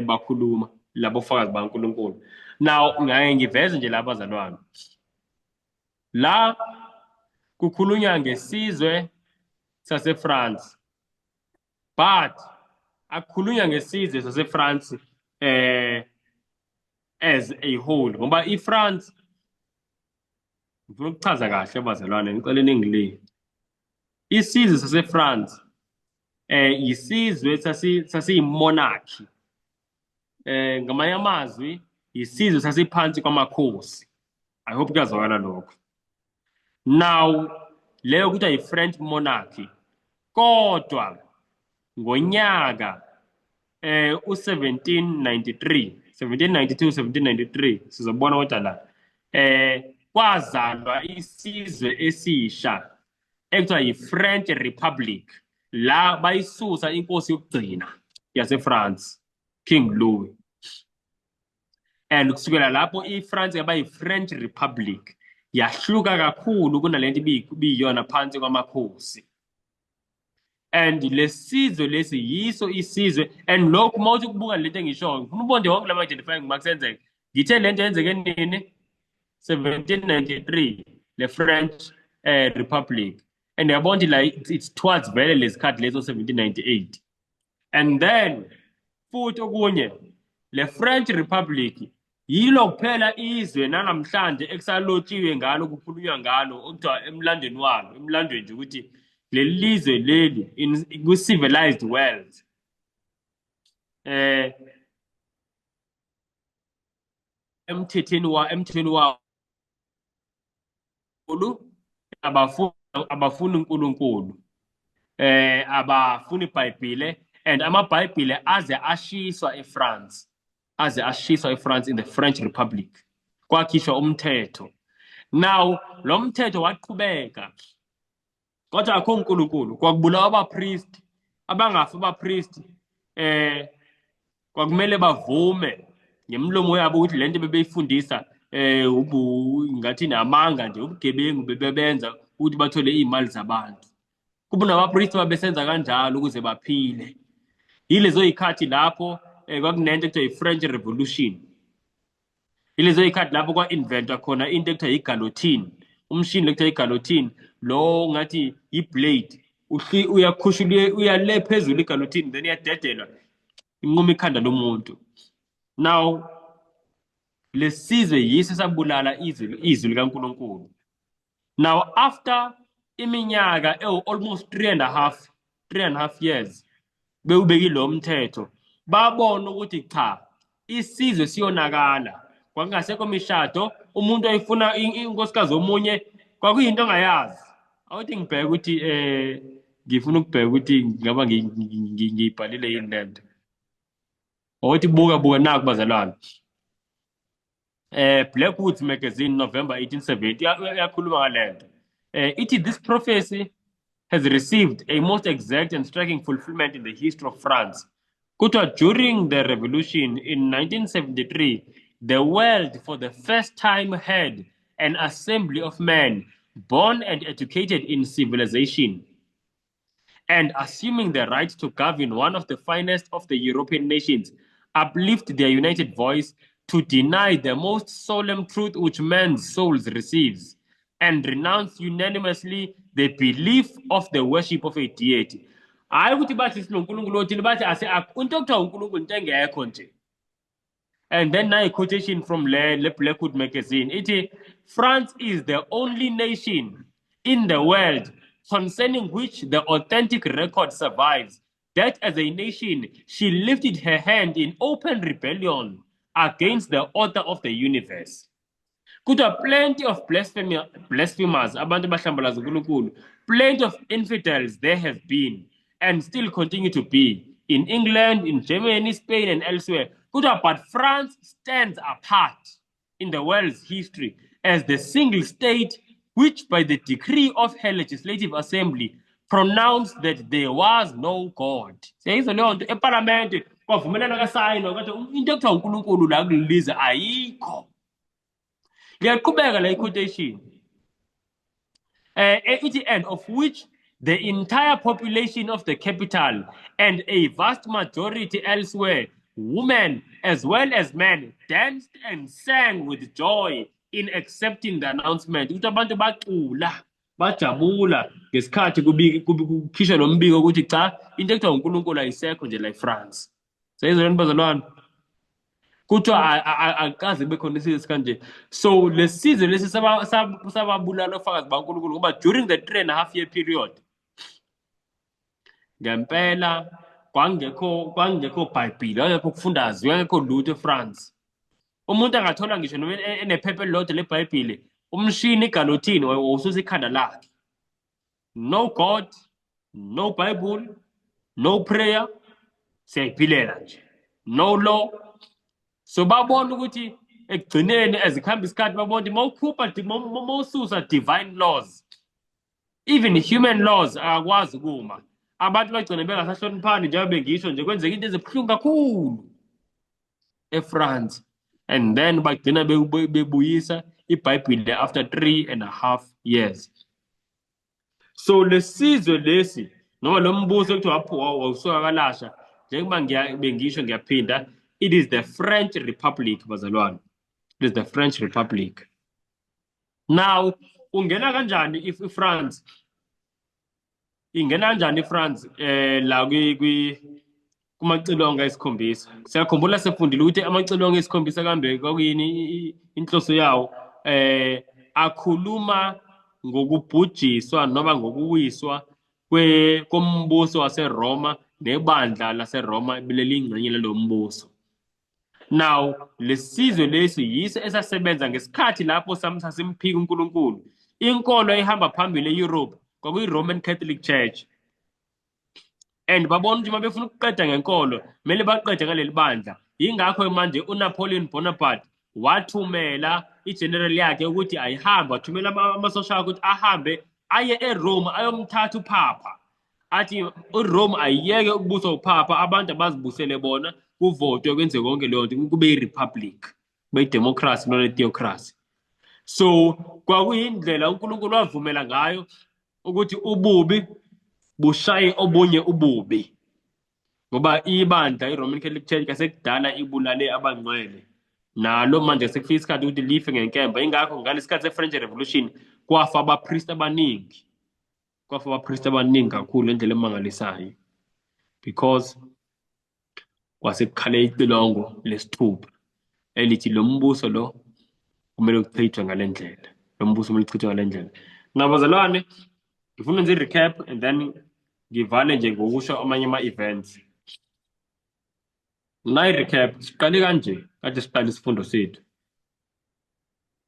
bakhuluma labo fakazi baNkulunkulu. Now ngake ngiveze nje labazalwane, la kukhulunywa ngesizwe saseFrance. But akukhulunywa ngesizwe saseFrance as a whole, ngoba iFrance, ngifuna ukuchaza kahle bazalwane, ngicela ningile. Isizwe saseFrance isizwe sasiyimonarchy. Ngamanye amazwi, isizwe sasiphansi kwamakhosi. I hope kuyazwakala lokho. Now leyo kuthiwa yi-French monarchy, kodwa ngonyaka u-1793, 1792, 1793, sizobona kodwa la, kwazalwa isizwe esisha ekuthiwa yi-French Republic. La bayisusa inkosi yokugcina yaseFrance, King Louis, and kusukela lapho iFrance yaba yi-French Republic, yahluka kakhulu kunalento ibiyiyona phansi kwamakhosi. And lesizwe lesi yiso isizwe, and lokhu uma uthi ukubuka lento engishoyo, ngifuna ubone wonke lama identifying makusenzeka. Ngithe lento yenzeke nini? 1793, le French Republic, and yabona ukuthi la it's towards vele lesikhathi leso 1798. And then futhi okunye, le French Republic yilo kuphela izwe nanamhlanje ekusalotshiwe ngalo, kukhulunywa ngalo, okuthiwa emlandweni walo, emlandweni nje, ukuthi leli lizwe leli in ku-civilized world emthethweni wawo abafuni uNkulunkulu, abafuni iBhayibhile, and amaBhayibhile aze ashiswa eFrance, aze ashiswa eFrance in the French Republic, kwakhishwa umthetho. Now lo mthetho waqhubeka, kodwa akho uNkulunkulu, kwakubulawa abapriest. Abangafi abapriest, kwakumele bavume ngemlomo yabo ukuthi lento bebeyifundisa ubu ngathi namanga nje, ubugebengu bebebenza ukuthi bathole iy'mali zabantu. Kube nabapriest babesenza kanjalo ukuze baphile. Yilezo yikhathi lapho kwakunento ekuthiwa i-French Revolution. Yilezo yikhathi lapho kwa-inventwa khona into ekuthiwa i-guillotine, umshini ekuthiwa i-guillotine. Lo ngathi i-blade uyakhushula, uyale phezulu i-guillotine, then iyadedelwa, inquma ikhanda lomuntu. Now lesizwe yiso sabulala izwi likaNkulunkulu. Now after iminyaka ewu almost 3.5 years bewubekile lo mthetho, babona ukuthi cha, isizwe siyonakala. Kwakungasekho mishado, umuntu ayifuna inkosikazi omunye kwakuyinto ongayazi. Awuthi ngibheke ukuthi ngifuna ukubheka ukuthi ngaba ngiyibhalile yini lento. Awuthi buka, buka naku bazalwane. Blackwood's Magazine, November 1870, iyakhuluma ngalento. Ithi this prophecy has received a most exact and striking fulfillment in the history of France. Kuthiwa during the revolution in 1973, the world for the first time had an assembly of men born and educated in civilization and assuming the right to govern one of the finest of the European nations, uplift their united voice to deny the most solemn truth which man's souls receives and renounce unanimously the belief of the worship of a deity. Hayi ukuthi bathi sinoNkulunkulu othile, bathi ase into okuthiwa uNkulunkulu into engekho nje. And then now a quotation from Le Blackwood Magazine. Ithi France is the only nation in the world concerning which the authentic record survives that as a nation she lifted her hand in open rebellion against the author of the universe. Kuthiwa plenty of blasphemers, abantu abahlambalaza uNkulunkulu, plenty of infidels there have been and still continue to be in England, in Germany, Spain and elsewhere. Kuthiwa but France stands apart in the world's history as the single state which by the decree of her legislative assembly pronounced that there was no God. Siyayizwa leyo nto? Epalamente kwavumelana, kasayinwa, kodwa into ekuthiwa uNkulunkulu la kuleli ayikho. Ngiyaqhubeka la i-quotation. Ithi and of which the entire population of the capital and a vast majority elsewhere, women as well as men, danced and sang with joy in accepting the announcement. Ukuthi abantu bacula. Bajabula ngesikhathi kukhishwa lo mbiko ukuthi cha, into ekuthiwa uNkulunkulu ayisekho nje la eFrance. Seyizwa lento, bazalwane? Kuthiwa akukaze kube khona isizwe esikanje. So lesizwe lesi sababulala ofakazi baNkulunkulu, ngoba during the 3.5 year period ngempela kwangekho Bhayibheli, kwangekho kufundazwe, kwangekho lutho eFrance. Umuntu angathola ngisho noma enephepha elilodwa leBhayibheli, umshini i-guillotine wawususa ikhanda lakhe. No God, no Bible, no prayer, siyayiphilela nje, no law. So babona ukuthi ekugcineni, ezikuhamba isikhathi, babona ukuthi mawukhupha, mawususa divine laws, even human laws akakwazi ukuma. Abantu bagcine bengasahloniphani. Njengoba bengisho nje, kwenzeka into ezibuhlungu kakhulu eFrance, and then bagcina bebuyisa iBhayibheli after 3.5 years. So lesizwe lesi noma lo mbuso ekuthiwa wawusuka kalasha, njengoba bengisho, ngiyaphinda, it is the French Republic, bazalwane, it is the French Republic. Now ungena kanjani if iFrance, ingena kanjani iFrance la kwi kumacilongo ayisikhombisa? Siyakhumbula sifundile ukuthi amacilongo ayisikhombisa kambe kwakuyini inhloso yawo. Akhuluma ngokubhujiswa noma ngokuwiswa kombuso waseRoma nebandla laseRoma belelingxenye lalo mbuso. Now lesizwe lesi yiso esasebenza ngesikhathi lapho sasimphika uNkulunkulu. Inkolo ehamba phambili e-Europe kwakuyi-Roman Catholic Church, and babona ukuthi uma befuna ukuqeda ngenkolo, kumele baqede ngaleli bandla. Yingakho manje uNapoleon Bonaparte wathumela i-general yakhe ukuthi ayihambe, wathumela amasosha akhe ukuthi ahambe aye eRome ayomthatha uphapha, athi uRome ayiyeke ukubuswa uphapha, abantu abazibusele bona, kuvotwe, kwenze konke leyo nto, kube i-republic, kube i-democracy noma i-theocracy. So kwakuyindlela uNkulunkulu wavumela ngayo ukuthi ububi bushaye obunye ububi, ngoba ibandla i-Roman Catholic Church kasekudala ibulale abangcwele, nalo manje sekufika isikhathi ukuthi life ngenkemba. Ingakho ngalesikhathi se-French Revolution kwafa abapriest abaningi, kwafa abapriest abaningi kakhulu ngendlela emangalisayo, because kwase kukhale icilongo lesithupha elithi lo mbuso lo kumele uchithwe ngale ndlela, lo mbuso kumele uchithwe ngale ndlela. Ngabazalwane, ngifuna nje i-recap and then ngivale nje ngokusho amanye ama-events. Na i-recap, siqale kanje. Kade siqale isifundo sethu,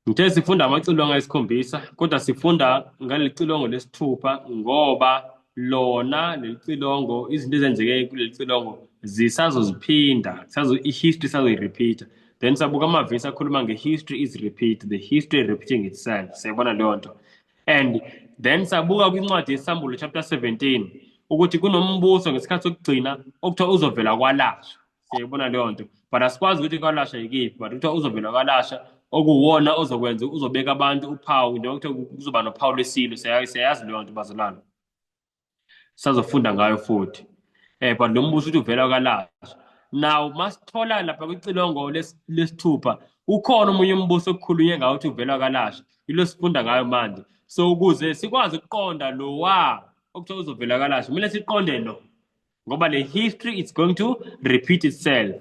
ngithe sifunda amacilongo ayisikhombisa, kodwa sifunda ngaleli cilongo lesithupha, ngoba lona leli cilongo, izinto ezenzeke kuleli cilongo zisazoziphinda, sazo i-history sazoyi-repeat. Then sabuka amavesi akhuluma nge-history is repeat, the history repeating itself, siyabona leyo nto. And then sabuka kwincwadi yeSambulo chapter 17 ukuthi kunombuso ngesikhathi sokugcina okuthiwa uzovela kwalasha, siyayibona leyo nto, but asikwazi ukuthi kwalasha yikiphi, but kuthiwa uzovela kwalasha, okuwona ozokwenza, uzobeka abantu uphawu, njengoba kuthiwa kuzoba nophawu lwesilo. Siyayazi leyo nto, bazalwane, sazofunda ngayo futhi. But lo mbuso uthi uvela kwalasha. Now masithola lapha kwicilongo lesithupha, ukhona omunye umbuso okukhulunywe ngawo ukuthi uvela kalasha, yilo sifunda ngayo manje. So ukuze sikwazi ukuqonda lowa okuthiwa uzovela kalasha, kumele siqonde lo, ngoba le history is going to repeat itself.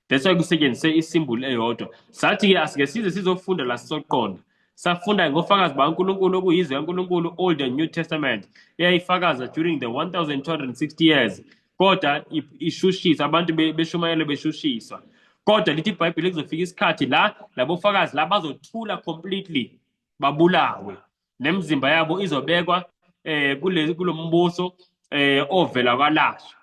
That's why kusetshenziswe i-symbol eyodwa. Sathi-ke asike size sizofunda la, sizoqonda. Safunda ngofakazi bakaNkulunkulu, okuyizwi kaNkulunkulu, Old and New Testament, eyayifakaza during the 1260 years, kodwa ishushiswa abantu, beshumayela, beshushiswa. Kodwa lithi iBhayibheli kuzofika isikhathi la labofakazi la bazothula completely, babulawe, nemizimba yabo izobekwa kule kulombuso ovela kwalasha,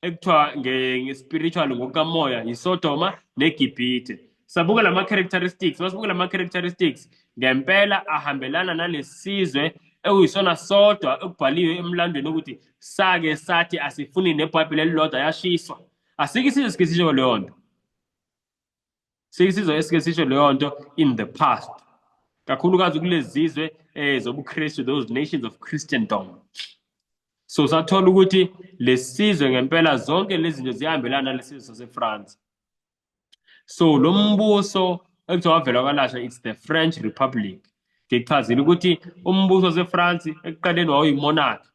ekuthiwa nge-spiritual, ngokukamoya, yiSodoma neGibhithe. Sabuka lama characteristics. Masibuka lama characteristics, ngempela ahambelana nalesizwe ekuyisona sodwa ekubhaliwe emlandweni ukuthi sake sathi asifuni neBhayibheli elilodwa, yashiswa. Asikho isizwe sike sisho leyo nto, sikho isizwe esike sisho leyo nto in the past, kakhulukazi kulezi zizwe zobuKristu, those nations of Christendom. So sathola ukuthi lesizwe ngempela, zonke lezi zinto ziyahambelana nalesizwe saseFrance. So lo mbuso ekuthiwa wavela kwalasha, it's the French Republic. Ngichazile ukuthi umbuso waseFrance ekuqaleni wawuyi-monarchy,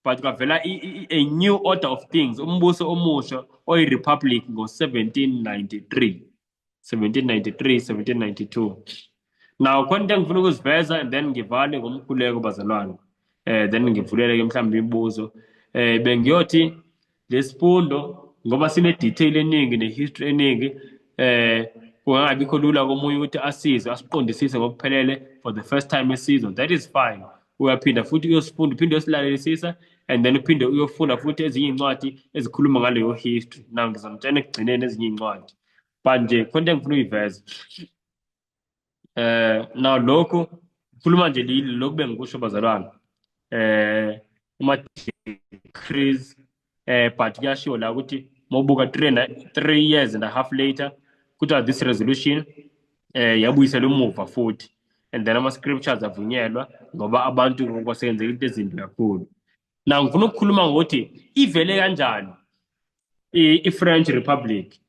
but kwavela a new order of things, umbuso omusha oyi-republic ngo-1793, 1793, 1792. Now khona into engifuna ukuziveza and then ngivale ngomkhuleko, bazalwane, then ngivulele ke mhlawumbe imibuzo. Bengiyothi lesifundo, ngoba sine detail eningi ne-history eningi, kungangabikho lula komunye ukuthi asizwe, asiqondisise ngokuphelele for the first time esizwa. That is fine, uyaphinda futhi uyosifunda, uphinde uyosilalelisisa and then uphinde uyofunda futhi ezinye iy'ncwadi ezikhuluma ngaleyo history. Now ngizomtshela ekugcineni ezinye iy'ncwadi, but nje khona into engifuna ukuyiveza. Now lokhu khuluma nje lokhu bengikusho, bazalwane, uma decrees, but kuyashiwo la ukuthi mawubuka 3 years and a half later, kuthiwa this resolution yabuyiselwa emuva futhi and then ama scriptures avunyelwa ngoba abantu kwasenzeka into ezimbi kakhulu. Now ngifuna ukukhuluma ngokuthi ivele kanjani i-French Republic.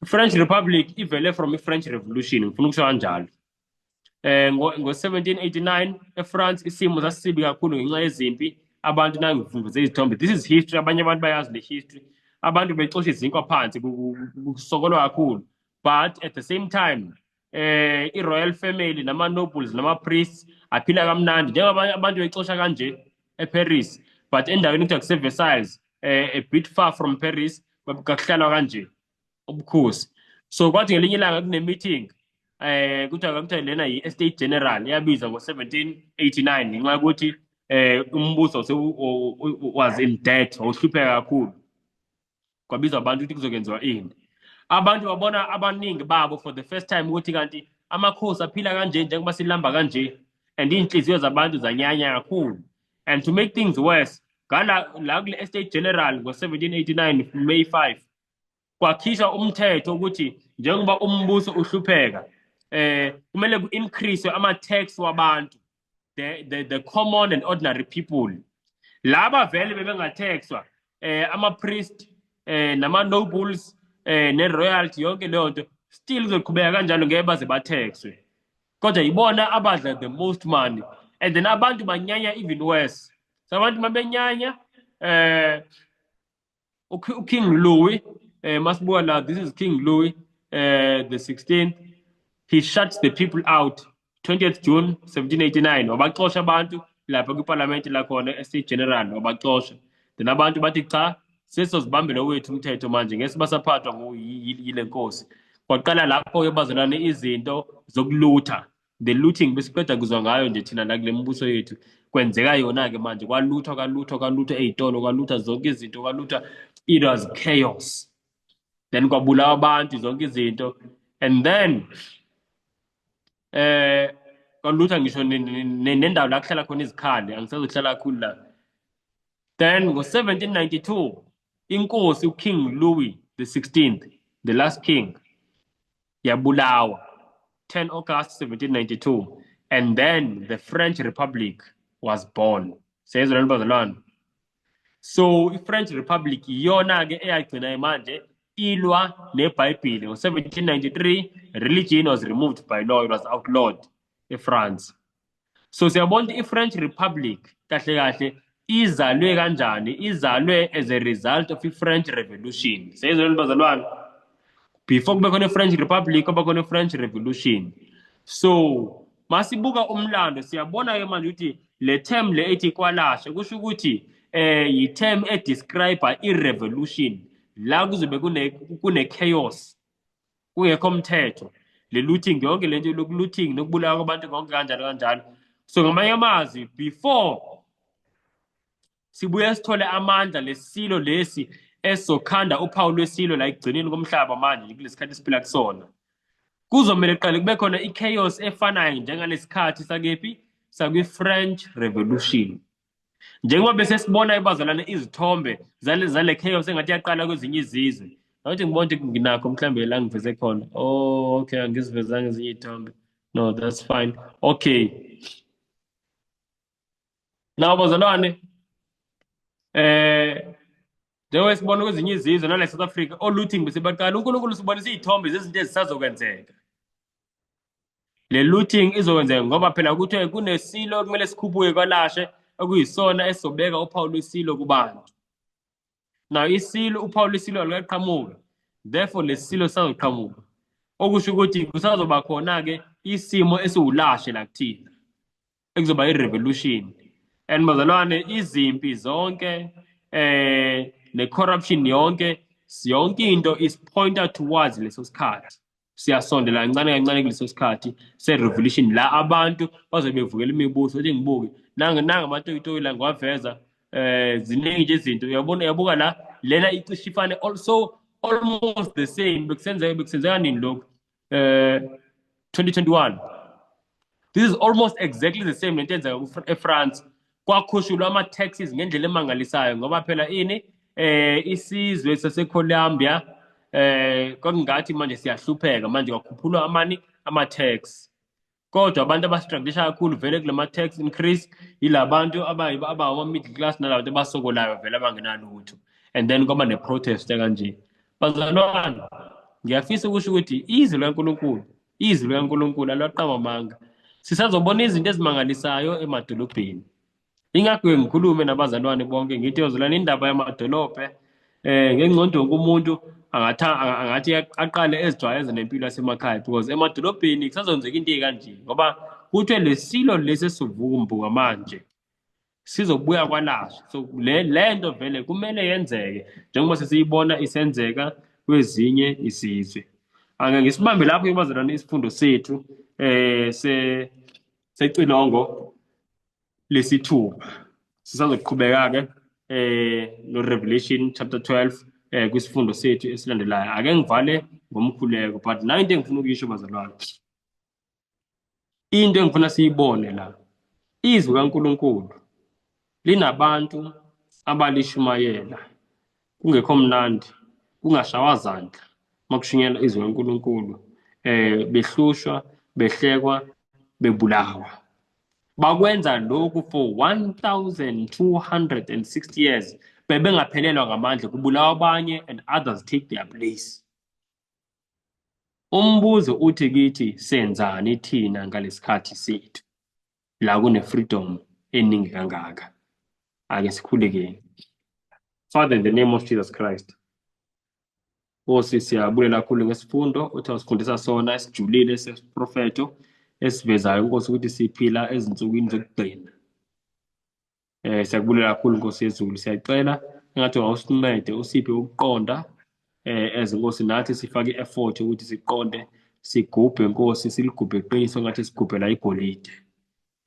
I-French Republic ivele from i-French Revolution, ngifuna ukusho kanjalo. Ngo-1789 eFrance isimo sasisibi kakhulu ngenxa yezimpi. Abantu, nangiveze izithombe, this is history, abanye abantu bayazi le history, abantu becosha izinkwa phansi, kusokolwa kakhulu, but at the same time i-royal family nama-nobles nama-priests aphila kamnandi njengoba abantu becosha kanje eParis, but endaweni kuthiwa kuse-Versailles, a bit far from Paris, kakuhlalwa kanje ubukhosi. So kwathi ngelinye ilanga kune-meeting, kuthiwa lena yi-Estate General eyabizwa ngo-1789 ngenxa yokuthi umbuso was in debt, wawuhlupheka kakhulu. Kwabizwa abantu ukuthi kuzokwenziwa ini. Abantu babona, abaningi babo for the first time, ukuthi kanti amakhosi aphila kanje njengoba silamba kanje, and iy'nhliziyo zabantu zanyanya kakhulu. And to make things worse, ngala la kule Estate General ngo-1789 May 5, kwakhishwa umthetho ukuthi njengoba umbuso uhlupheka, kumele ku-increase ama-tax wabantu, the common and ordinary people. Laba vele bebenga-taxwa, ama-priest, nama-nobles, ne-royalty, yonke leyo nto still kuzoqhubeka kanjalo, ngeke baze ba-taxwe, kodwa yibona abadla the most money. And then abantu banyanya even worse. So abantu mabenyanya, uKing Louis, masibuka la, this is King Louis the 16th. He shuts the people out 20th June 1789, wabaxosha abantu lapha kwiparlament lakhona, Estate General, wabaxosha. Then abantu bathi cha, sesozibambela wethu umthetho manje, ngeke basaphathwa yile nkosi. Kwaqala lapho-ke, bazalwane, izinto zoku-loota, the looting besiqeda kuzwa ngayo nje thina la kule mibuso yethu. Kwenzeka yona-ke manje, kwa-lootwa, kwa-lootwa, kwa-lootwa ey'tolo, kwa-lootwa zonke izinto, kwa-lootwa. It was chaos. Then kwabulawa abantu, zonke izinto, and then kwa-lootwa ngisho nendawo la kuhlala khona izikhali. Angisazohlala kakhulu la. Then ngo-1792 inkosi uKing Louis the 16th, the last king, yabulawa 10 August 1792, and then the French Republic was born. Siyezwa lento, bazalwane? So i-French Republic iyona-ke eyagcina manje ilwa neBhayibheli. Ngo-1793 religion was removed by law, it was outlawed eFrance. So siyabona ukuthi i-French Republic kahle kahle izalwe kanjani. Izalwe as a result of i-French Revolution. Siyezwa lento, bazalwane? Before kube khona i-French Republic, kwaba khona i-French Revolution. So masibuka umlando, siyabona-ke manje ukuthi le term le ethi kwalasha kusho ukuthi yi-term e-describe i-revolution la kuzobe kune chaos, kungekho mthetho, le looting, yonke lento loku-looting nokubulawa kwabantu, konke kanjalo kanjalo. So ngamanye amazwi, before sibuye sithole amandla lesilo lesi esizokhanda uphawu lwesilo la ekugcineni komhlaba manje kulesikhathi esiphila kusona, kuzomele kuqale kube khona i-chaos efanayo njengalesikhathi sakephi, sakwi-French Revolution, njengoba bese sibona, bazalwane, izithombe zale chaos engathi yaqala kwezinye izizwe. Awuthi ngibona ukuthi nginakho mhlambe la ngiveze khona. Oh, okay, angizivezanga ezinye iy'thombe. No, that's fine. Okay, now bazalwane, njengoba sibona kwezinye izizwe nala South Africa o-looting bese baqala, uNkulunkulu sibonisa iy'thombe zezinto ezisazokwenzeka. Le looting izokwenzeka ngoba phela kuthiwe kunesilo okumele sikhuphuke kwalashe okuyisona esizobeka uphawu lwesilo kubantu. Now isilo, uphawu lwesilo alukaqhamuki, therefore lesilo sisazoqhamuka, okusho ukuthi kusazoba khona-ke isimo esiwulashe la kuthina ekuzoba i-revolution. And bazalwane, izimpi zonke ne-corruption yonke, yonke into is pointed towards leso sikhathi. Siyasondela kancane kancane kuleso sikhathi se-revolution la abantu bazobe bevukela imibuso. Uthi ngibuke nanga nanga amatoyitoyi la, ngiwaveza. Ziningi nje izinto, uyabona, uyabuka la, lena icishe ifane, also almost the same. Bekusenzeka nini lokhu? 2021. This is almost exactly the same lento eyenzeka eFrance. Kwakhushulwa ama-taxes ngendlela emangalisayo ngoba phela ini, isizwe saseColombia kwakungathi manje siyahlupheka, manje kwakhuphulwa amani, ama-tax. Kodwa abantu abastrugglisha kakhulu vele kule ma-tax increase yilabantu abawama-middle class nalabantu abasokolayo vele abangenalutho, and then kwaba ne-protest kanje. Bazalwane, ngiyafisa ukusho ukuthi izwi likaNkulunkulu, izwi likaNkulunkulu alwaqamba amanga. Sisazobona izinto ezimangalisayo emadolobheni. Ingakho ngikhulume nabazalwane bonke, ngithi bazalwane, indaba yamadolobhe, ngengqondo wonke umuntu angathi aqale ezijwayeze nempilo yasemakhaya, because emadolobheni kusazonzeka into ey'kanje, ngoba kuthiwe lesilo lesi esivumbuka manje sizobuya kwalaso. So le nto vele kumele yenzeke njengoba sesiyibona isenzeka kwezinye izizwe. Ake ngisibambe lapho, bazalwane, isifundo sethu se secilongo lesithupha. Sisazoqhubeka-ke no Revelation chapter 12 kwisifundo sethu esilandelayo. Ake ngivale ngomkhuleko, but nayo into engifuna ukuyisho, bazalwane, into engifuna siyibone la, izwi kaNkulunkulu linabantu abalishumayela kungekho mnandi, kungashawa zandla makushunyelwa izwi kaNkulunkulu, behlushwa, behlekwa, bebulawa. Bakwenza lokhu for 1260 years bebengaphelelwa ngamandla, kubulawa abanye and others take their place. Umbuzo uthi kithi, senzani thina ngalesikhathi sethu la kune freedom eningi kangaka? Ake sikhulekeni. Father, in the name of Jesus Christ, Nkosi, siyabulela kakhulu ngesifundo uthi wasifundisa sona esijulile sesiprofetho esivezayo, Nkosi, ukuthi siphila ezinsukwini zokugcina. Siyakubulela kakhulu, Nkosi yezulu. Siyacela engathi wawusincede, usiphe ukuqonda as Nkosi, nathi sifake i-effort ukuthi siqonde, sigubhe, Nkosi, siligubhe iqiniso ngathi sigubhela igolide.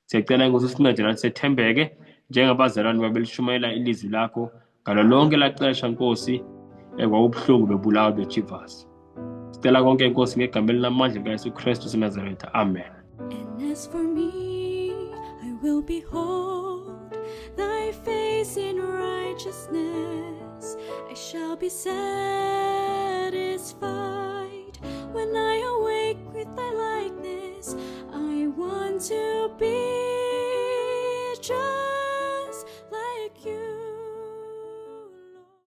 Siyacela, Nkosi, usincede nathi sethembeke njengabazalwane babelishumayela ilizwi lakho ngalo lonke laxesha, Nkosi, kwakubuhlungu, bebulawa, bejivasa. Sicela konke, Nkosi, ngegama elinamandla likaYesu Kristu seNazaretha. Amen. And as for me, I will behold thy face in righteousness. I shall be satisfied.